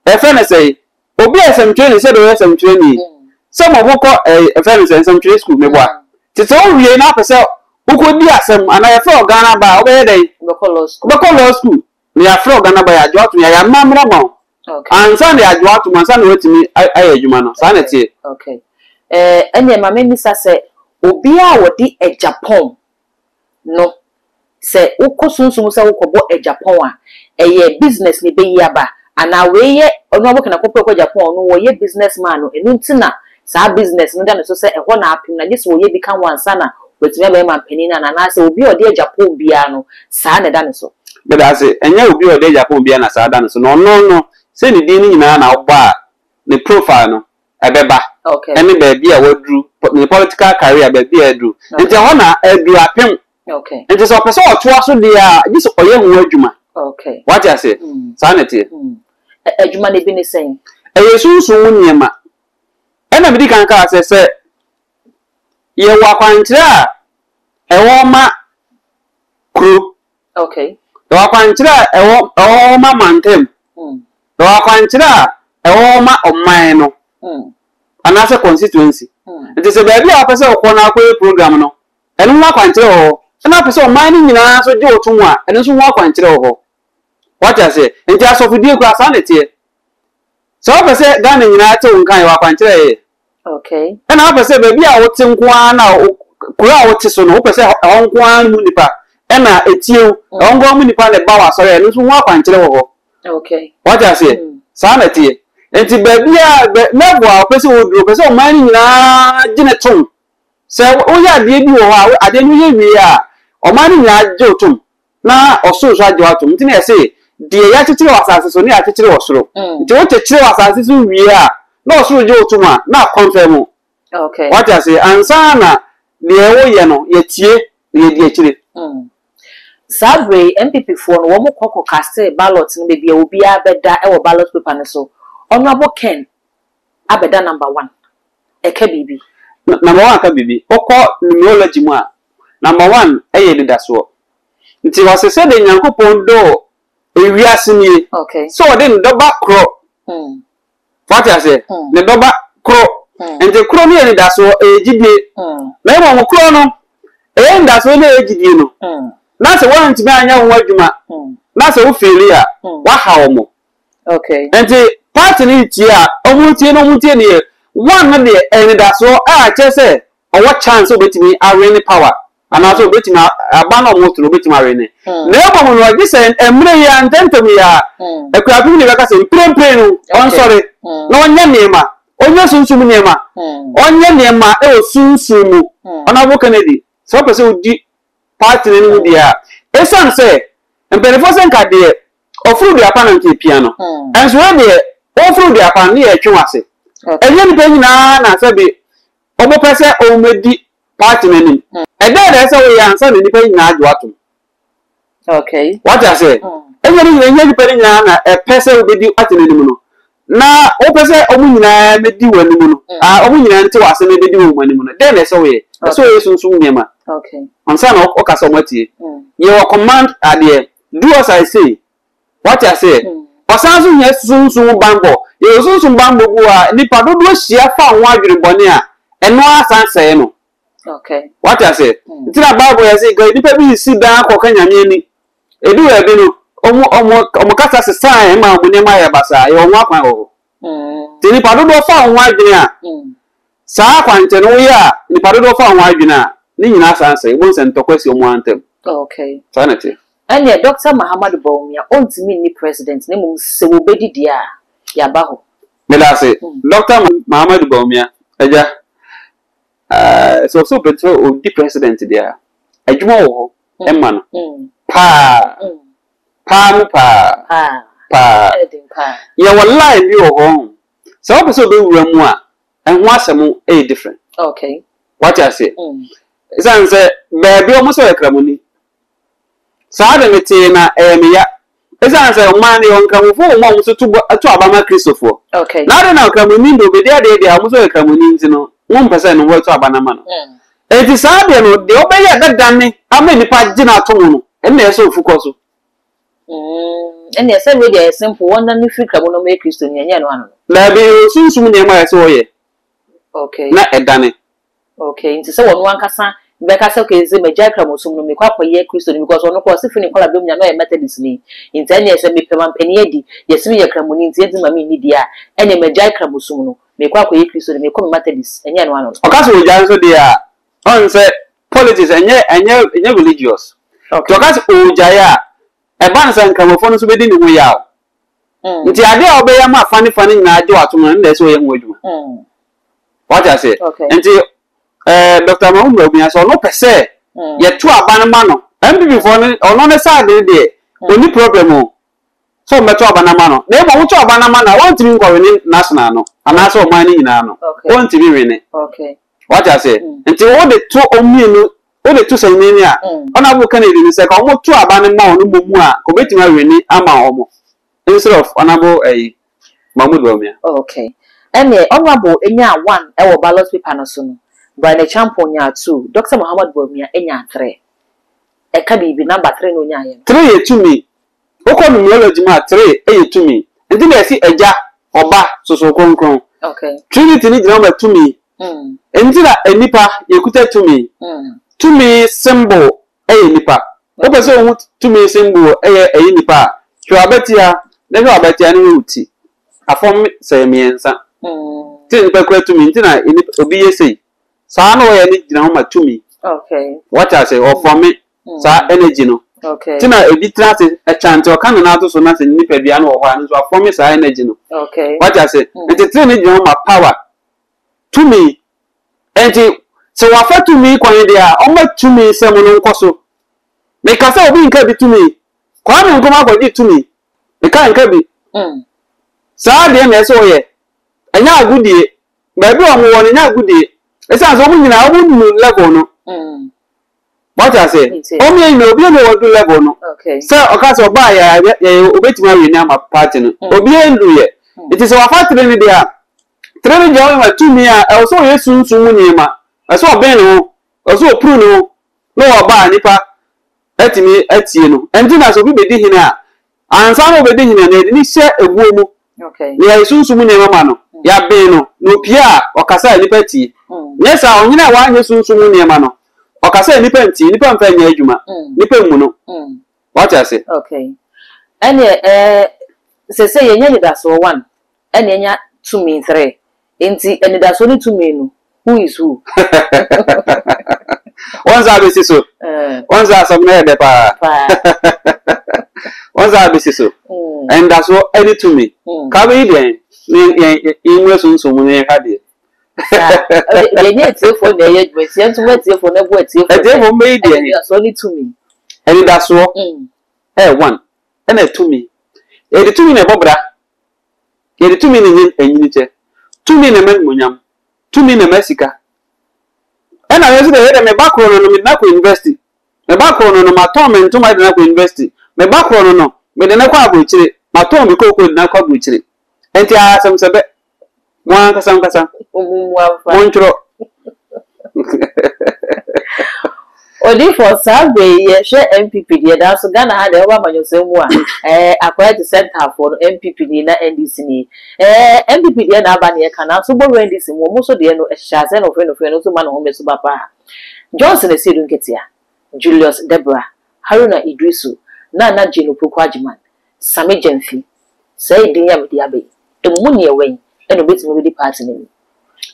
yɛfrɛ no sɛn, obi yɛ nsɛmtwerɛni sɛdeɛ ɔyɛ nsɛmtwerɛni, sɛ mo mokɔ ɛɛ, yɛfrɛ no sɛn, nsɛmtwerɛ sukuu, meboa. Nti sɛ wowie na wopɛ sɛ wokɔdi asɛm anaa yɛfrɛ wo Ghana ba a, wobɛyɛ dɛn? Wobɛkɔ law school. Na yɛafrɛ wo Ghana ba, yɛagye wo atom, yɛayɛ amammerɛ ama wo. Ansa na yɛagye wo atom, ansa na woatumi ayɛ adwuma no. Saa na ɛteɛ. Okay. Eh, ɛnneɛ ma memmisa sɛ, obiara a wɔde agyapɔn no, sɛ wokɔ sunsum mu sɛ wokɔbɔ agyapɔn a, ɛyɛ business na ɛbɛyi aba? Anaa wei yɛ ɔno abɔkena kɔpɛ kɔ agyapɔn, ɔno ɔyɛ business man no, ɛno nti na saa business no da ne so sɛ ɛhɔ na apem no, agye sɛ ɔyɛ bi ka ho ansa na watumi abɛyɛ manpanin no anaa? Anaasɛ obi a ɔde agyapɔn biara no, saa na ɛda ne so? Meda ase. Ɛnyɛ obi a ɔde agyapɔn biara na saa da ne so. Na ɔno no, sɛ ne din no nyinaa na wobɔ a, ne profile no, ɛbɛba. Ɛne baabi a waduru, ne political career, baabi a aduru. Nti ɛhɔ na aduru apem. Nti sɛ ɔpɛ sɛ ɔtoa so deɛ a, gye sɛ ɔyɛ ho adwuma. Wate aseɛ? Saa na ɛteɛ. Adwuma no bi ne sɛn? Ɛyɛ sunsum mu nneɛma. Ɛna medi kan kaa sɛ, sɛ yɛwɔ akwankyerɛ a ɛwɔ hɔ ma kuro, yɛwɔ akwankyerɛ a ɛwɔ ɛwɔ hɔ ma mantam, yɛwɔ akwankyerɛ a ɛwɔ hɔ ma ɔman no anaasɛ constituency. Nti sɛ baabi a wopɛ sɛ wokɔ na akɔyɛ program no, ɛno ho akwankyerɛ wɔ hɔ. Ɛna wopɛ sɛ ɔman no nyinaa nso gye wo tom a, ɛno nso ho akwankyerɛ wɔ hɔ. Wate aseɛ? Nti asɔfodie koraa saa na ɛteɛ. Sɛ wopɛ sɛ Ghana nyinaa te wo nka a, yɛwɔ akwankyerɛ a yɛyɛ. Okay. Ɛna wopɛ sɛ baabi a wote nko ara na kuro a wote so no, wopɛ sɛ ɛhɔ nko ara mu nnipa ɛna ɛtie wo, ɛhɔ nko ara mu nnipa na ɛba w'asɔre a, ɛno nso ho akwankyerɛ wɔ hɔ. Okay. Wate aseɛ? Saa na ɛteɛ. Nti baabi a, level a wopɛ sɛ woduru, wopɛ sɛ ɔman no nyinaa gye ne tom. Sɛ woyɛ adeɛ bi wɔ hɔ a, adeɛ no woyɛ wie a, ɔman no nyinaa gye wo tom. Na ɔsoro nso agye wo atom. Nti na yɛse, deɛ yɛakyekyere wɔ asase so ne yɛakyekyere wɔ soro. Nti wokyekyere wɔ asase so wie a, na ɔsoro gye wo tom a, na akɔnfɛm wo. Wate aseɛ? Ansa na deɛ woyɛ no, yɛatie na yɛadi akyire. Saa berɛ yi, NPP foɔ no, wɔn kɔ kɔ castee ballot no baabi a obiara bɛda wɔ ballot paper no so. Honourable Ken abɛda number one. Ɛka biribi? Number one ka biribi. Wokɔ numerology mu a, number one yɛ anidasoɔ. Nti ɔse sɛdeɛ Nyankopɔn dɔɔ ewiase nie, sɛ ɔde ne dɔba korɔ, wate aseɛ, ne dɔba korɔ. Nti korɔ no yɛ anidasoɔ, ɛyɛ gyidie. Na mmom korɔ no, ɛyɛ anidasoɔ na ɛyɛ gyidie no, na sɛ woantumi anyɛ ho adwuma na sɛ wo feeli a, woaha wɔn. Nti party no retie a, wɔretie no wɔretie no yɛ, one no deɛ ɛyɛ anidasoɔ a kyerɛ sɛ ɔwɔ chance sɛ ɔbɛtumi awene power anaasɛ ɔbɛtumi aba no a wɔto no ɔbɛtumi awene. Na mmom no gye sɛ mmerɛ yi ara ntɛmntɛm yi ara Akuapem ne bɛka sɛ mprempren no ɔnsɔre na ɔnyɛ nneɛma, ɔnyɛ sunsum nneɛma, ɔnyɛ nneɛma wɔ sunsum mu. Honourable Kennedy, sɛ wopɛ sɛ wodi party no anim deɛ a, ɛsiane sɛ mpanimfoɔ sɛ nka deɛ ɔforo dua pa na nka ɛpia no, nso wei deɛ woforo dua pa no ne yɛtwe w'ase. Ɛnyɛ nnipa nyinaa na sɛbe wɔpɛ sɛ wɔdi party no anim. Ɛdɛn na ɛsɛ sɛ woyɛ ansa na nnipa nyinaa agye wo atom? Okay. Wate aseɛ? Ɛnyɛ ne nyinaa, ɛnyɛ nnipa no nyinaa na ɛpɛ sɛ wobɛdi party no anim no. Na wopɛ sɛ wɔn nyinaa bɛdi w'anim no, ah, wɔn nyinaa nte w'ase na ɛbɛdi wɔn anim no, dɛn na ɛsɛ sɛ woyɛ? Ɛsɛ sɛ woyɛ sunsum nneɛma. Okay. Ansa na wɔka sɛ wɔatie. Yɛwɔ command adeɛ, do as I say. Wate aseɛ? Ɔsan nso hia sunsum banbɔ. Yɛwɔ sunsum banbɔ bi wɔ hɔ a, nnipa dodoɔ hyia fa ho adwene bɔne a, ɛno ara san sɛe no. Okay. Wate aseɛ? Nti na Bible yɛ sɛ, nka nnipa bi resi dan akɔka Nyame ani. Ɛdu baabi no, wɔn, wɔn, wɔn kasa sesaeɛ ma wɔn nneɛma yɛɛ basaa. Yɛwɔ ho akwan wɔ hɔ. Nti nnipa dodoɔ fa wo ho adwene a, saa akwankyerɛ no woyɛ a, nnipa dodoɔ fa wo ho adwene a, ne nyinaa san sɛe. Wobɛhu sɛ ntɔkwa si wɔn ara ntam. Okay. Saa na ɛteɛ. Ɛnneɛ Doctor Mahamadou Bawumia ɔntumi nni president na mmom sɛ wɔbɛdi deɛ a, yɛaba hɔ. Medase. Doctor Mahamadou Bawumia, agya, eh, sɛ ɔsɛ ɔpɛ sɛ ɔdi president deɛ a, adwuma wɔ hɔ ma no paa, paa mu paa, paa. Yɛwɔ line bi wɔ hɔ, sɛ wopɛ sɛ wobɛwura mu a, ɛho asɛm yɛ different. Okay. Wate aseɛ? Ɛsiane sɛ baabi wɔn sɛ ɔyɛ kramoni. Saa de metee na ɛyɛ me ya. Ɛsiane sɛ ɔman no yɛwɔ nkramofoɔ wɔ mu a wɔn nso to bɔ to aba ma Kristofoɔ. Okay. Na adɛn na ɔkramoni deɛ ɔbɛdi adeɛ deɛ a wɔn nso ɔyɛ kramoni nti no wɔmpɛ sɛ ne ho to aba no ama no. Enti saa deɛ no deɛ ɔbɛyɛ a ɛbɛdane ama nnipa agye no ato mu no ɛno na ɛyɛ sɛ ɔfu kɔ so. Ɛnneɛ sɛ wei deɛ ɛyɛ simple, wɔn dane firi kramo na wɔyɛ Kristoni, ɛnyɛ ɛno ano no. Daabi, ɛwɔ sunsum nneɛma a ɛsɛ sɛ ɔyɛ Okay. na ɛdane. Okay, nti sɛ ɔno ankasa bɛka sɛ okay sɛ magyae kramosom no mekɔ akɔyɛ Kristoni because ɔno koraa ɔse firi ne nkwadaa berɛ mu nyinaa na ɔyɛ Methodist ni nti ɛneɛ sɛ mepɛ mampanin adi yɛse meyɛ kramoni nti ɛnti ma menni deɛ a ɛneɛ magyae kramosom no mekɔ akɔyɛ Kristoni mekɔ me Methodist ɛnyɛ ɛno ano no. Ɔka sɛ ɔgyae nso deɛ a ɔn sɛ politics ɛnyɛ ɛnyɛ ɛnyɛ religious nti ɔka sɛ ɔgyae a ɛba no sɛ nkramofoɔ no nso bɛdi ne ho yaw nti adeɛ a ɔbɛyɛ ama afa ne fa no nyinaa agye w'atom no ɛno na ɛsɛ sɛ ɔyɛ ho adwuma. Wate aseɛ? Nti eh, Dr. Mahmoud Bawumia sɛ ɔno pɛ sɛ yɛto aba no ma no. NPP foɔ no, ɔno ne side no deɛ, ɔnni problem o, sɛ ɔmmɛto aba no ama no. Na mmom woto aba no ama no a, ɔntumi nkɔwene national no, anaasɛ ɔman no nyinaa no. Ɔntumi nwene. Wate aseɛ? Nti wode to wɔn mmienu, wode to Sanyinani a, Honourable Kennedy no, sɛ ka wɔto aba no ma ɔno mmom a, ka ɔbɛtumi awene ama wɔn instead of Honourable ɛyi. Mahmood Bawumia. Okay. Ɛneɛ Honourable nyaa one wɔ ballot paper no so no, Bryan Acheampong nyaa two, Doctor Mohammed Bawumia nyaa three. Ɛka biribi, number three na ɔnyaaeɛ no. Three yɛ tumi. Wokɔ numerology mu a, three yɛ tumi. Nti na yɛse Agya, Ɔba, Sunsum Kronkron. Okay. Trinity no gyina hɔ ma tumi. Nti na nnipa yɛkuta tumi. Tumi symbol yɛ nnipa. Wopɛ sɛ wohu tumi symbol yɛ ɛyɛ nnipa a, hwɛ w'abatia na hwɛ w'abatia na hwɛ wo ti. Afɔm sɛ yɛ mmiɛnsa. Nti na nnipa kura tumi. Nti na obi yɛ sei. Saa na ɔyɛ no gyina hɔ ma tumi. Wate ase? Ɔfɔme saa energy no. Nti na ebi tena ase ɛkya nti ɔka ne nan to so na sɛ ne nipadua no wɔ hɔ a no nso afɔme saa energy no. Wate ase? Nti tiri no gyina hɔ ma power. Tumi. Enti, sɛ wɔafa tumi kwan deɛ a, ɔmma tumi sɛm no nkɔ so. Meka sɛ obi nka bi tumi. Kwame Nkrumah kɔgye tumi. Meka nka bi. Saa deɛ na ɛsɛ ɔyɛ. Ɛnyɛ agodie. Baabi a wɔwɔ no, ɛnyɛ agodie. Ɛsiane sɛ wɔn nyinaa wɔn nnu level no. Wate aseɛ? Wɔn yɛ nyinaa obiara na wadu level no. Sɛ ɔka sɛ ɔbaa yɛ yɛ obetumi awie ne ama party no. Obiara ndu yɛ. Nti sɛ wafa tiri no deɛ a, tiri no gyina hɔ ma tumi a ɛwɔ sɛ ɔyɛ sunsum mu nneɛma. Ɛwɔ sɛ ɔbɛn ne ho, ɛwɔ sɛ ɔpuru ne ho na ɔba a nipa atumi atie no. Ɛnti na sɛ obi bedi hene a, ansa na obedi hene no yɛde no hyɛ ebuo mu na yɛayɛ sunsum mu nneɛma ma no. Yɛaben no, na opue a, ɔkasa a nnipa tie. Nyɛ saa a, ɔhene a wanyɛ sunsum mu nneɛma no, ɔkasa a nnipa ntie, nnipa mfa nyɛ adwuma, nnipa mmu no. Wate ase? Okay. Ɛneɛ ɛɛ, seesei yɛnya anidasoɔ one, ɛna yɛnya tumi three. Enti anidasoɔ ne tumi no, who is who? Wɔn nsa abɛsi so. Wɔn nsa asɛm no yɛ dɛ paa. Wɔn nsa abɛsi so. Anidasoɔ ne tumi. Ka bɛyi deɛn? Ne yɛn yɛn sunsum mu ne yɛn hwɛ adeɛ. Yɛnyɛ atiefoɔ na ɛyɛ adwuma nti yɛn nso mo atiefoɔ na ɛbɔ atiefoɔ. Atiefoɔ mbɛyi deɛn? Anidasoɔ ne tumi. Anidasoɔ ɛyɛ one ɛna tumi. Yɛde tumi na ɛbɔ bra. Yɛde tumi na enyin enyini kyɛ. Tumi na ɛma animuonyam. Tumi na ɛma sika. Ɛna me nso deɛ ɛyɛ dɛ me ba koro no no mede no akɔ university. Me ba koro no no matɔn me ntoma de no akɔ university. Me ba koro no no mede no kɔ aburokyire. Matɔn me kookoo de no akɔ aburokyire. Nti asɛm sɛ bɛ. Mo ankasa ankasa. Montwerɛ. Odiyifoɔ, saa berɛ yi yɛhwɛ NPP deɛ nanso Ghana ha deɛ woba amanyɔsɛm mu a ɛɛ akɔyɛ te sɛ ntaafoɔ no NPP nie na NDC nie. Ɛɛ NPP deɛ na aba na yɛka nanso wobɔ wura NDC mu wɔn nso deɛ no ɛhyehyɛ aseɛ nofee nofee no nso ma ne home so ba paa. Johnson Asiedu Nketia, Julius Debrah, Haruna Iddrisu, Nana Jane Opoku Agyemang, Sammy Gyamfi, Saa edin yi a mede aba yi, emu mu nea ɛwɛn na obetumi abedi party no anim?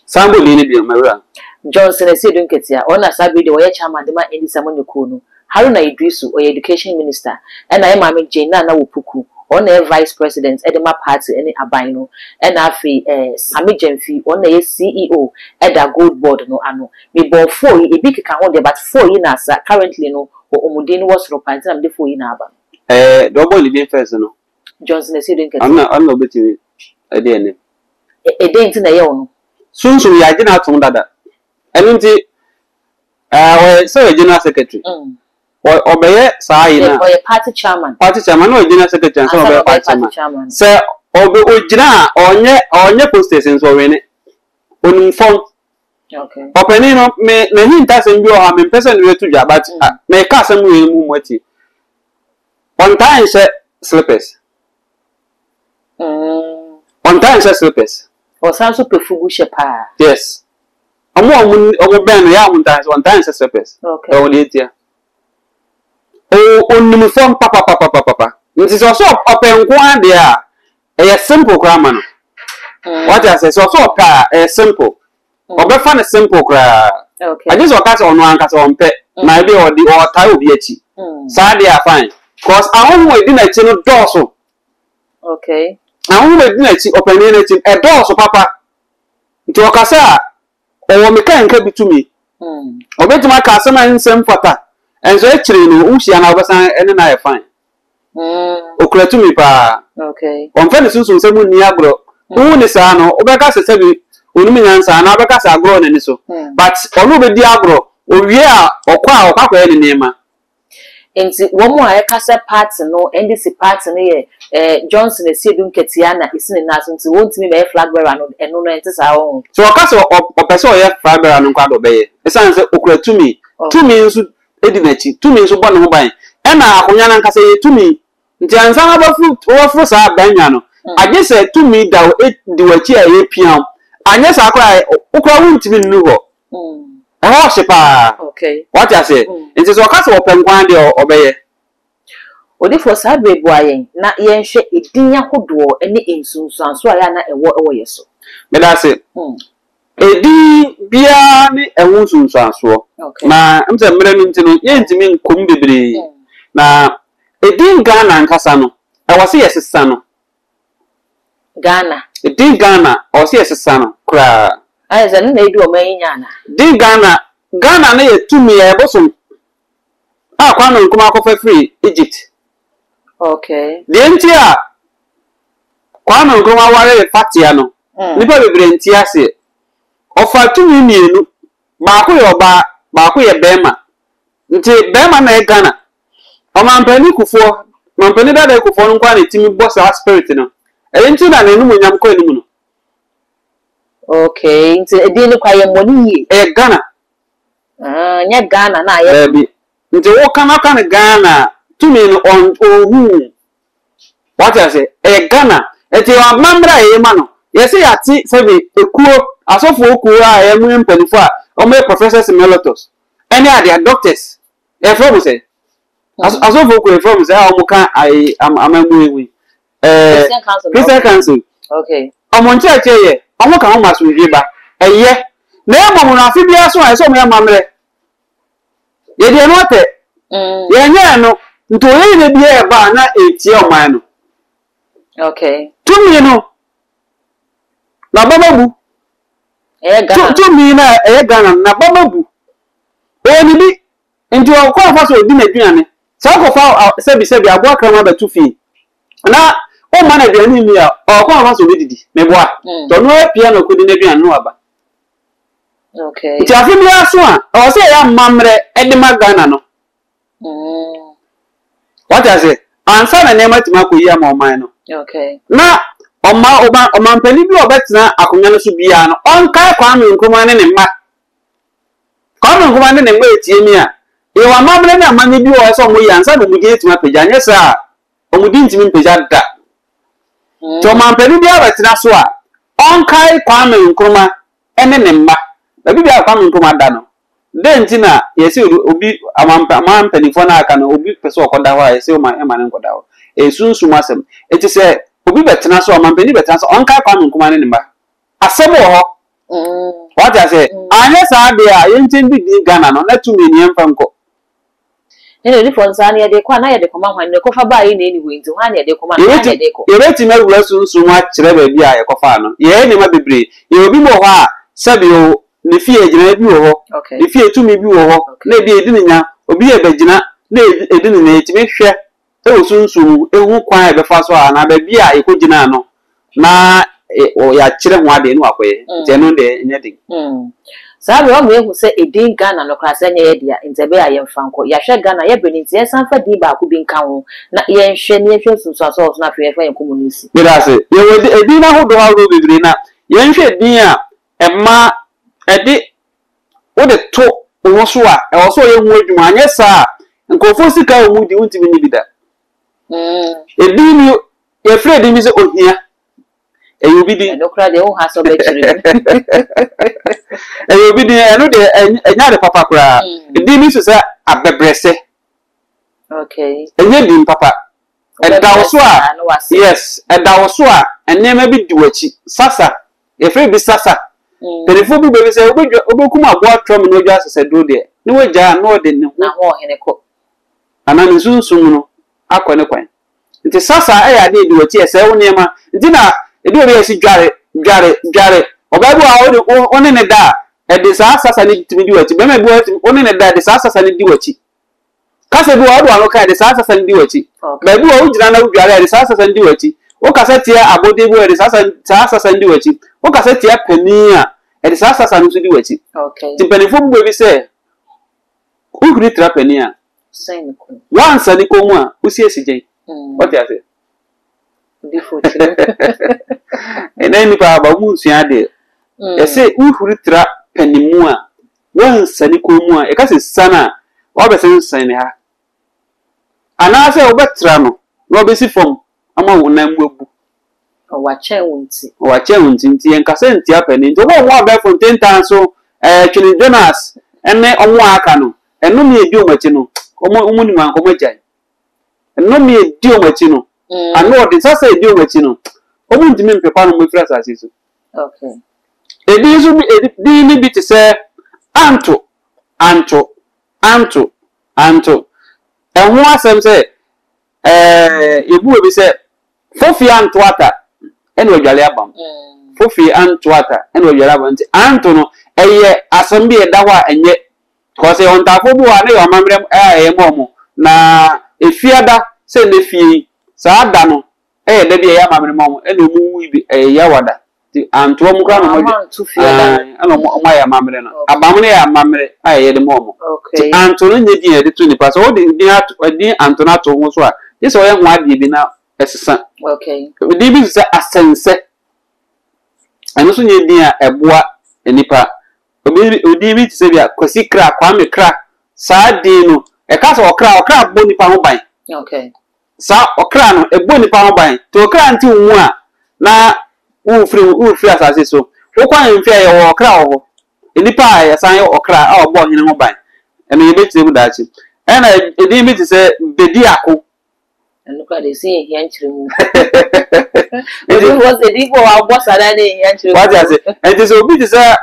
San bɔ din no bio, m'awura. Johnson Asiedu Nketia, ɔno na saa bere yi deɛ ɔyɛ chairman de ma NDC amanyɔkuo no. Haruna Iddrisu, ɔyɛ Education Minister. Ɛna yɛn maame Jane Nana Opoku, ɔno na ɛyɛ Vice President de ma party ne aban no. Ɛna afei eh, Sammy Gyamfi, ɔno na ɛyɛ CEO da Gold Board no ano. Mebɔɔ four yi, ebi keka ho deɛ but four yi na asa, currently no wɔ wɔn din no wɔ soro paa nti na mede four yi na aba no. Eh, deɛ ɔbɔɔ ne din first no. Johnson Asiedu Nketia. Ɔno na ɔno na obetumi ɛde anim. Ɛdɛn nti na ɛyɛ ɔno? Sunsum yɛagye no atom dada. Ɛno nti ɛɛ ɔyɛ sɛ ɔyɛ general secretary. Ɔ ɔbɛyɛ saa ayi no a. Ɔyɛ party chairman. Party chairman na ɔyɛ general secretary ansa na ɔbɛyɛ party chairman. Sɛ ɔbɛ ogyina a ɔnyɛ ɔnyɛ posters nso ɔwene. Onim fam. Okay. Ɔpanin no me n'ahintasɛm bi wɔ hɔ a mempɛ sɛ mede bɛto dwa but meka asɛm wei no mu mu atie. Ɔntaa nhyɛ slippers. Ɔntaa nhyɛ slippers. Ɔsan nso pɛ fugu hyɛ paa. Yes. Ɔmo a ɔmo ɔmo bɛn no yɛ a ɔmo ntaa nhyɛ ɔntaa nhyɛ slippers. Okay. Ɛwɔ deɛ ntia. O onim fam papapapapapa. Nti sɛ ɔsɛ ɔpɛ nko ara deɛ a ɛyɛ simple koraa ma no. Wate aseɛ sɛ ɔsɛ ɔpɛ a ɛyɛ simple. Ɔbɛfa no simple koraa. Agye sɛ ɔka sɛ ɔno ankasa ɔmpɛ na ebi ɔde ɔtae obi akyi. Saa deɛ a fine. Cause ahonhom a edi n'akyi no dɔɔso. Okay. Ahonhom a edi n'akyi, ɔpanin no akyi no, ɛdɔɔso papa. Nti ɔkasa a, ɔwɔ meka nka bi tumi. Ɔbɛtumi aka asɛm a ɛnsɛ mfata. Ɛnso akyire no, wohyia no a wobɛsan ne no ayɛ fine. Okura tumi paa. Ɔmfa ne sunsumsɛm nni agorɔ. Wohu no saa no, wobɛka sɛ sɛbi onim nyansa anaa wobɛka sɛ agorɔ wɔ n'ani so. But ɔne wo bɛdi agorɔ. Owie a, ɔkɔ a, ɔkɔ akɔyɛ ne nneɛma. Nti wɔn a ɛka sɛ party no, NDC party no yɛ eh, Johnson Asiedu Nketia na esi ne nan so nti wɔntumi mmɛyɛ flag bearer no, ɛno no ɛnte saa wɔn? Sɛ ɔka sɛ ɔpɛ sɛ ɔyɛ flag bearer no nko ara de ɔbɛyɛ. Ɛsiane sɛ okura tumi. Tumi nso di n'akyi. Tumi nso bɔ ne ho ban. Ɛna akonnwa no ankasa yɛ tumi. Nti ansa na wobɛforo wobɛforo saa abannwa no, agye sɛ tumi da wo di w'akyi a ɛrepia wo. Anyɛ saa koraa a, wo koraa wontumi nnu hɔ. Ɛhɔ hye paa. Wate aseɛ? Nti sɛ ɔka sɛ ɔpɛ nko ara deɛ ɔbɛyɛ. Odifoɔ, saa berɛ yi boa yɛn na yɛnhwɛ edin ahodoɔ ne nsunsuansoɔ a ɛyɛ a na ɛwɔ wɔ yɛ so. Meda ase. Edin biara ne ɛho nsunsuansoɔ. Na ɛm sɛ mmerɛ no nti no, yɛntumi nkɔ mu bebree. Na edin Ghana ankasa no, ɛwɔ sɛ yɛsesa no. Ghana. Edin Ghana, ɛwɔ sɛ yɛsesa no koraa. Ayɛ sɛ ɛno na edi ɔman yi nya anaa? Din Ghana, Ghana no yɛ tumi, ɛyɛ bosom a Kwame Nkrumah kɔfa firii Egypt. Okay. Deɛ nti a Kwame Nkrumah waree Fatia no, nnipa bebree nte aseɛ. Ɔfaa tumi mmienu, baako yɛ ɔbaa, baako yɛ barima. Nti barima na ɛyɛ Ghana. Ɔmampanin Kufuor, Mampanin dada Kufuor no nko ara na ɛtumi bɔ saa spirit no. Ɛno nti na n'animuonyam kɔ anim no. Okay, nti edin no koraa yɛmmɔ no yie. Ɛyɛ Ghana. Ah, nyɛ Ghana na ayɛ. Daabi. Nti woka no aka no Ghana a, tumi no ɔnhu. Wate ase? Ɛyɛ Ghana. Nti amammerɛ a yɛyɛ ma no. Yɛse yɛate sɛbe ekuo, asɔfoɔ kuo a ɛyɛ mo mpaninfoɔ a wɔn yɛ professors emeritus ɛne adeɛ, doctors, yɛfrɛ wɔn sɛn? Asɔfoɔ kuo yɛfrɛ wɔn sɛn a wɔn ka ayi amammuo ho yi? Ɛɛ Christian Council. Okay. Wɔn nkyerɛkyerɛ yɛ, wɔn ka ho ma asomdwie ba. Ɛyɛ. Na mmom no afe biara so a ɛsɛ wɔn yɛ amammerɛ. Yɛde ɛno atɛ. Yɛnyɛ ɛno. Nti ɔyɛ yɛ biara ɛba a na ɛtia ɔman no. Okay. Tumi no, n'abam abu. Ɛyɛ Ghana. Tumi no a ɛyɛ Ghana no, n'abam abu. Ɔwɔ ne bi. Nti ɔkɔ afa so ɔdi n'aduane. Sɛ ɔkɔfa sɛbi sɛbi aboa kraman bɛto fie na ɔmma no aduane nni a, ɔkɔ afa so ɔbɛdidi. Meboa. Nti ɔno ara pia na ɔkɔdi n'aduane na waba. Okay. Nti afe biara so a, ɛwɔ sɛ yɛyɛ amammerɛ de ma Ghana no. Wate aseɛ? Ansa na nneɛma atumi akɔ yie ama ɔman no. Okay. Na ɔma ɔma ɔmampanin bi a ɔbɛtena akonnwa no so biara no, ɔnkae Kwame Nkrumah ne ne mma. Kwame Nkrumah ne ne mma etie mi a, yɛwɔ amammerɛ ne amanneɛ bi wɔ hɔ sɛ wɔyɛ ansa na wɔn din atumi apagya, anyɛ saa a, wɔn din ntumi mpagya da. Nti ɔmampanin biara bɛtena so a, ɔnkae Kwame Nkrumah ne ne mma. Baabi biara a Kwame Nkrumah da no, dɛn nti na yɛse obi, aman mpanimfoɔ no a aka no, obi pɛ sɛ ɔkɔda hɔ a, yɛse ɔma ɛma no nkɔda hɔ. Ɛyɛ sunsum asɛm. Nti sɛ obi bɛtena so a, ɔmampanin bɛtena so a, ɔnkae Kwame Nkrumah ne ne mma. Asɛm wɔ hɔ. Wate aseɛ? Anyɛ saa deɛ a, yɛnkyɛn di din Ghana no, na tumi no yɛmfa nkɔ. Ɛna odifoɔ no saa no yɛde kɔ a na yɛde kɔma hwan? Nea ɛkɔfa baeɛ yi na ɛnni hɔ yi nti hwan na yɛde kɔma no? Hwan na yɛde kɔ? Yɛbɛtumi awura sunsum mu akyerɛ baabi a yɛkɔfaa no. Yɛyɛ nneɛma bebree. Yɛwɔ bi wɔ hɔ a, sɛbe o, ne fie agyinaeɛ bi wɔ hɔ, ne fie tumi bi wɔ hɔ, na ebi a ɛdi ne nya. Obi yɛ bɛgyina na ɛdi ne nya. Yɛtumi hwɛ wɔ sunsum mu hu kwan a yɛbɛfa so a anaa baabi a yɛkɔgyinaa no na yɛakyerɛ ho adeɛ na wakɔyɛ. Nti ɛno deɛ ɛnyɛ den. Saa berɛ wɔma yɛhu sɛ edin Ghana no koraa sɛ ɛnyɛ yɛ dea nti ɛbɛyɛ a yɛmfa nkɔ. Yɛahwɛ Ghana yɛbrɛ no nti yɛnsan mfa din baako bi nka ho na yɛnhwɛ na yɛnhwɛ nsunsuansoɔ a ɛwɔ so na afei yɛmfa yɛn nkɔmmɔ no nsi. Meda ase. Yɛwɔ edin ahodoɔ ahoroɔ bebree na yɛnhwɛ edin a ɛma ɛde wode to wo ho so a, ɛwɔ sɛ ɔyɛ ho adwuma, anyɛ saa a, nkurɔfoɔ sika a wɔdi, wontumi nni bi da. Edin bi, yɛfrɛ edin bi sɛ ohia. Ɛyɛ obi din. Ɛno koraa deɛ woha sɛ ɔbɛkyerɛ mu. Ɛyɛ obi din, ɛno deɛ ɛnyɛ ade papa koraa. Edin bi nso sɛ abɛbrɛsɛ. Okay. Ɛnyɛ din papa. Ɛda wo so a, yes, ɛda wo so a, nneɛma bi di w'akyi. Sasa, yɛfrɛ bi sasa. Mpanimfoɔ bu bɛ bi sɛ, wobɛdwa, wobɛkum aboa trɔm na wadwa asɛsɛduro deɛ, na wagyaa a na ɔde ne ho. N'ahoɔhene kɔ. Anaa ne sunsum no akɔ ne kwan. Nti sasa yɛ adeɛ a ɛdi w'akyi, ɛsɛe wo nneɛma. Nti na ɛdu baabi a yɛse dware, dware, dware. Ɔbaa bi wɔ hɔ a wode, wo, wo ne no da a, ɛde saa sasa no tumi di w'akyi. Barima bi wɔ hɔ a, wo ne no da a, ɛde saa sasa no di w'akyi. Kasa bi wɔ hɔ a, wode w'ano ka a, ɛde saa sasa no di w'akyi. Baabi wɔ hɔ a, wogyina na wodware a, ɛde saa sasa no di w'akyi. Wokasa tia abɔdeɛ bi wɔ hɔ a, ɛde saa saa sasa no di w'akyi. Wokasa tia panin a, ɛde saa sasa no nso di w'akyi. Nti mpanimfoɔ bu bɛ bi sɛ, wohuri tra panin a, woansa ne kɔn mu a, wosi asi gyɛn. Wote aseɛ? Ɛnɛ nnipa aba, wɔn nsua adeɛ. Yɛse wohuri tra panin mu a, Woansane kɔn mu a, yɛka sɛ siane a, woabɛsensɛn ne ha. Anaasɛ wobɛtra no na wabɛsi fam ama wo nan mu abu. Na wakyɛn wo nti. Na wakyɛn wo nti. Nti yɛnkasa ntia panin. Nti wɔn a wɔwɔ abɛɛfo ntentan so, ɛɛ Twene Jonas ne wɔn a aka no, nnome a ɛdi wɔn akyi no, wɔn wɔn nim anka wɔn agyae. Nnome a ɛdi wɔn akyi no, ano ɔden, sasa a ɛdi wɔn akyi no, wɔntumi mpepa no mfiri asase so. Okay. Edin nso bi edin no bi te sɛ anto, anto, anto, anto. Ɛho asɛm sɛ ɛɛ yɛbu obi sɛ fofie anto ata ɛna ɔdwale abam. Fofie anto ata ɛna ɔdwale abam. Nti anto no ɛyɛ asɛm bi a ɛda hɔ a ɛnyɛ kɔsɛ yɛwɔ ntaafoɔ bi wɔ hɔ a na yɛ amammerɛ a ɛyɛ ma wɔn na efiada sɛ nnɛ fie yi saa da no Ɛyɛ da bi a ɛyɛ amammerɛ ma wɔn, ɛna wɔn wui bi, ɛyɛ Yawada. Nti anto wɔn koraa na wɔn adwa. Anto fie da no. Ɛna wɔn ayɛ amammerɛ no. Abam no yɛ amammerɛ a yɛyɛ de ma wɔn. Nti anto no nyɛ din a yɛde to nipa. Sɛ wode din ato, din anto no ato wo ho so a, gye sɛ wɔyɛ ho adeɛ bi na ɛsesa. Din bi te sɛ asɛnsɛ. Ɛno nso nyɛ din a ɛboa nipa. Obi, din bi te sɛ bi a Kwasi Kra, Kwame Kra. Saa din no, ɛka sɛ ɔkra, ɔkra bɔ nipa ho ban. Saa ɔkra no, ɛbɔ nipa ho ban. Nti ɔkra nte wo mu a, na Worefiri worefiri asase so. Wokɔ ahemfie a, yɛwɔ ɔkra wɔ hɔ. Nnipa a yɛsan yɛ ɔkra a ɔbɔ ɔhene ho ban. Ɛno yɛbɛkyerɛ mu daakye. Ɛna edin bi te sɛ Bediako. Ɛno koraa deɛ ɛsɛ yɛhia nkyerɛmu. Odiyifoɔ sɛ diyifoɔ a wabɔ saa na ɛhia nkyerɛmu. Wate ase? Nti sɛ obi te sɛ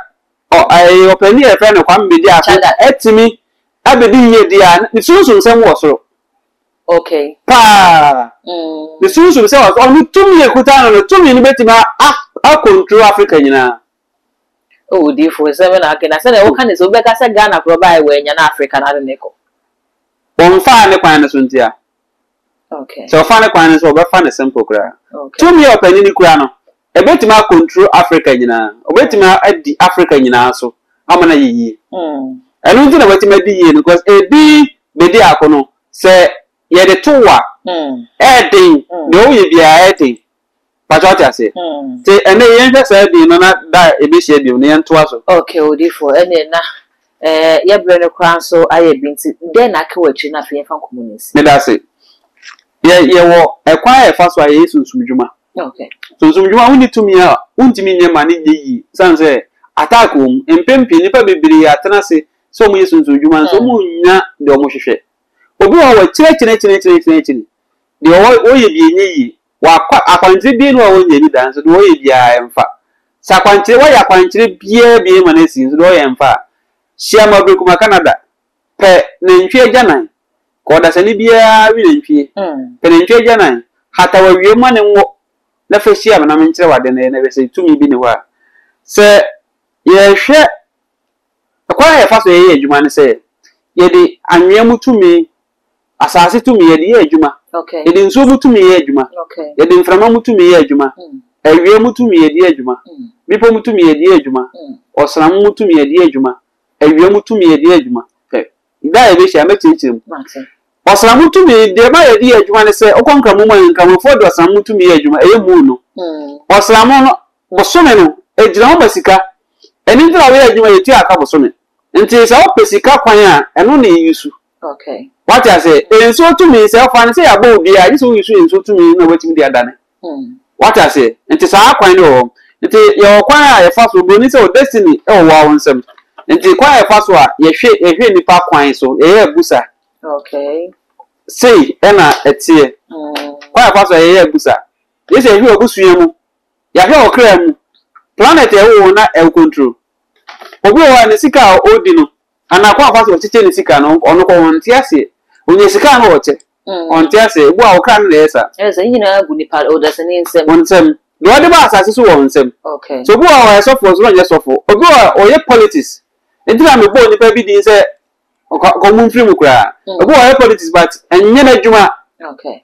ɔ ɛyɛ ɔpanin a yɛfrɛ no Kwame Bediako atumi abɛdi yie deɛ a, ne sunsumsɛm wɔ soro. Okay. Paa. Ne sunsum sɛ wɔ ɔno tumi a ekuta no no, tumi no bɛtumi a a control Africa nyinaa. Oh, odiyifoɔ nsɛm na aka na sɛdeɛ woka ne sɛ wobɛka sɛ Ghana korɔ baeɛ wɔanya na Africa na ade ne kɔ. Wɔmfaa ne kwan no so ntia. Okay. Sɛ ɔfa ne kwan no so ɔbɛfa no simple koraa. Okay. Tumi a ɔpanin no kura no, ɛbɛtumi a control Africa nyinaa. Ɔbɛtumi adi Africa nyinaa so ama no ayɛ yie. Ɛno nti na watumi adi yie no because edin Bediako no, sɛ yɛde to wo a, ɛyɛ den. Deɛ woyɛ biara ɛyɛ den. Pakyɛ wote aseɛ? Nti ɛnɛ yi yɛnhwɛ saa din no na da a yɛbɛhyia bio no yɛntoa so. Okay odiyifoɔ, ɛnneɛ na eh, yɛ berɛ no koraa nso ayɛ bi nti dɛn na aka wɔ akyiri na afei yɛmfa nkɔmmɔ no nsi. Meda ase. Yɛ, yɛwɔ ɛkwan a yɛfa so a yɛyɛ sunsumdwuma. Okay. Sunsumdwuma, wonni tumi a wontumi nyɛ ma no nyɛ yie esiane sɛ attack wɔ mu. Mpɛn pii nnipa bebree atena ase sɛ wɔyɛ sunsumdwuma nso wɔnnya deɛ wɔhwehwɛ. Obi wɔ hɔ a wakyinakyinakyinakyinakyinakyini, deɛ ɔyɛ bi ɛnyɛ yie. Wakɔ akwankyerɛ biara ni hɔ a ɔnyɛ bi da nso deɛ ɔyɛ biara ɛmfa. Sɛ akwankyerɛ wayɛ akwankyerɛ biara bi ma no asi nso deɛ ɔyɛ ɛmfa a, hyia Mabrikuma Canada, pɛ nantwie agyanan, kɔ ɔdasani biara we nantwie, pɛ nantwie agyanan, hata w'awia mu ma no nwo na fa hyia me na menkyerɛ wo ade no yɛ na hwɛ sɛ tumi bi ni hɔ a. Sɛ yɛhwɛ ɛkwan a yɛfa so yɛyɛ adwuma ne sɛ yɛde anwea mu tumi Asase tumi, yɛde yɛ adwuma. Yɛde nsuo mu tumi yɛ adwuma. Yɛde mframa mu tumi yɛ adwuma. Awia mu tumi, yɛde yɛ adwuma. Bepɔ mu tumi, yɛde yɛ adwuma. Ɔsram mu tumi, yɛde yɛ adwuma. Awia mu tumi, yɛde yɛ adwuma. Hwɛ, da a yɛbɛhyia, mɛkyerɛkyerɛ mu. Ɔsram mu tumi, deɛ ɛma yɛde yɛ adwuma ne sɛ, wokɔ Nkramo mu a, Nkramofoɔ de ɔsram mu tumi yɛ adwuma, ɛyɛ moon no. Ɔsram no, bosome no, ɛgyina hɔ ma sika. Ɛno nti na woyɛ adwuma, yɛtua aka bosome. Nti sɛ wopɛ sika kwan a, ɛno na yɛyi Okay. Wate ase? Nsuo tumi, sɛ ɔfa no sɛ yɛabɔ wo dua a, gye sɛ woyi so nsuo tumi na watumi de adane. Wate ase? Nti saa kwan no wɔ hɔ. Nti yɛwɔ kwan a yɛfa so, Buroni sɛ wo destiny wɔ wo ara wo nsam. Nti kwan a yɛfa so a yɛhwɛ yɛhwɛ nnipa kwan so, yɛyɛ abusa. Okay. Sei na ɛteɛ. Kwan a yɛfa so a yɛyɛ abusa. Gye sɛ yɛhwɛ w'abusua mu, yɛahwɛ wo kra mu, planet a ɛwɔ wo na ɛwɔ control. Obi wɔ hɔ a ne sika a ɔdi no, Anaa kwan a ɔfa so ɔkyekyɛ ne sika no, ɔno kɔ ɔnte aseɛ. Ɔnya sika a na ɔkyɛ. Ɔnte aseɛ. Ebu a ɔkra no na ɛyɛ saa. Ɛyɛ sɛ ne nyinaa gu nipa ɔdasani nsam. Wo nsam. Deɛ ɔde ba asase so wɔ wo nsam. Okay. So obi wɔ hɔ a ɔyɛ sɔfoɔ nso na ɔnyɛ sɔfoɔ. Obi wɔ hɔ a ɔyɛ politics. Nti na mebɔɔ nipa bi din sɛ ɔka ɔmo mfiri mu koraa. Obi wɔ hɔ a ɔyɛ politics but ɛnyɛ n'adwuma. Okay.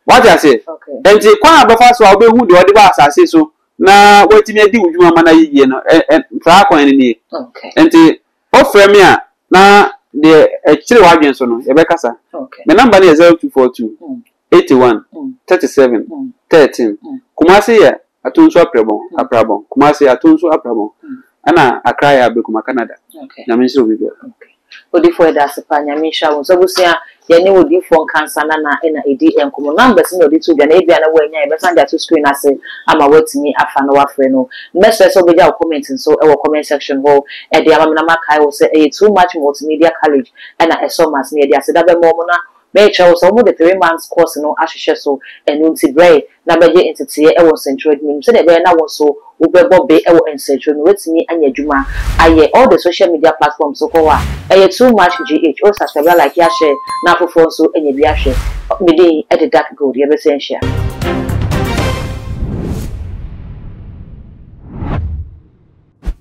Wate aseɛ? Okay. Nti kwan a bɛfa so a wobɛhu deɛ ɔde ba asase so na watumi adi wo dwuma ma no ayɛ yie no, ɛ ɛ saa kwan no nie. Okay. Nti wofrɛ me a na deɛ ɛkyere w'adwene so no yɛbɛkasa. Okay. Me number no yɛ 0242 81 37 13. Kumasi yɛ Atonsu Aprɛbɔn, Aprabɔn. Kumasi Atonsu Aprabɔn. Ɛna Accra yɛ Ablekuma Canada. Okay. Nyame nhyira obi biara. Okay. Odifoɔ yɛda ase paa Nyame nhyira wo nso abusua yɛne odifoɔ Nkansa Nana na ɛdi nkɔmmɔ numbers no na ɔde to dwa no ebia na woannya yɛbɛsan de ato screen no ase ama woatumi afa na woafrɛ no mɛsrɛ sɛ wobɛgya wo comment nso wɔ comment section hɔ de ama me na makae wo sɛ ɛyɛ too much multimedia college ɛna ɛsɔ mas no yɛde aseda bɛma wɔn na Merekyerɛ wo sɛ wɔde 3 months course no ahyehyɛ so, ɛno nti brɛ na bɛgye nteteeɛ wɔ nsɛntwerɛ adwuma mu sɛdeɛ ɛbɛyɛ na wo nso wobɛbɔ be wɔ nsɛntwerɛ mu na woatumi anya adwuma ayɛ. All the social media platforms wokɔ hɔ a, ɛyɛ too much GH. Wo subscribe a like a share na afoforɔ nso anya bi ahwɛ. Me din de Dark Gold, yɛbɛsan ahyia.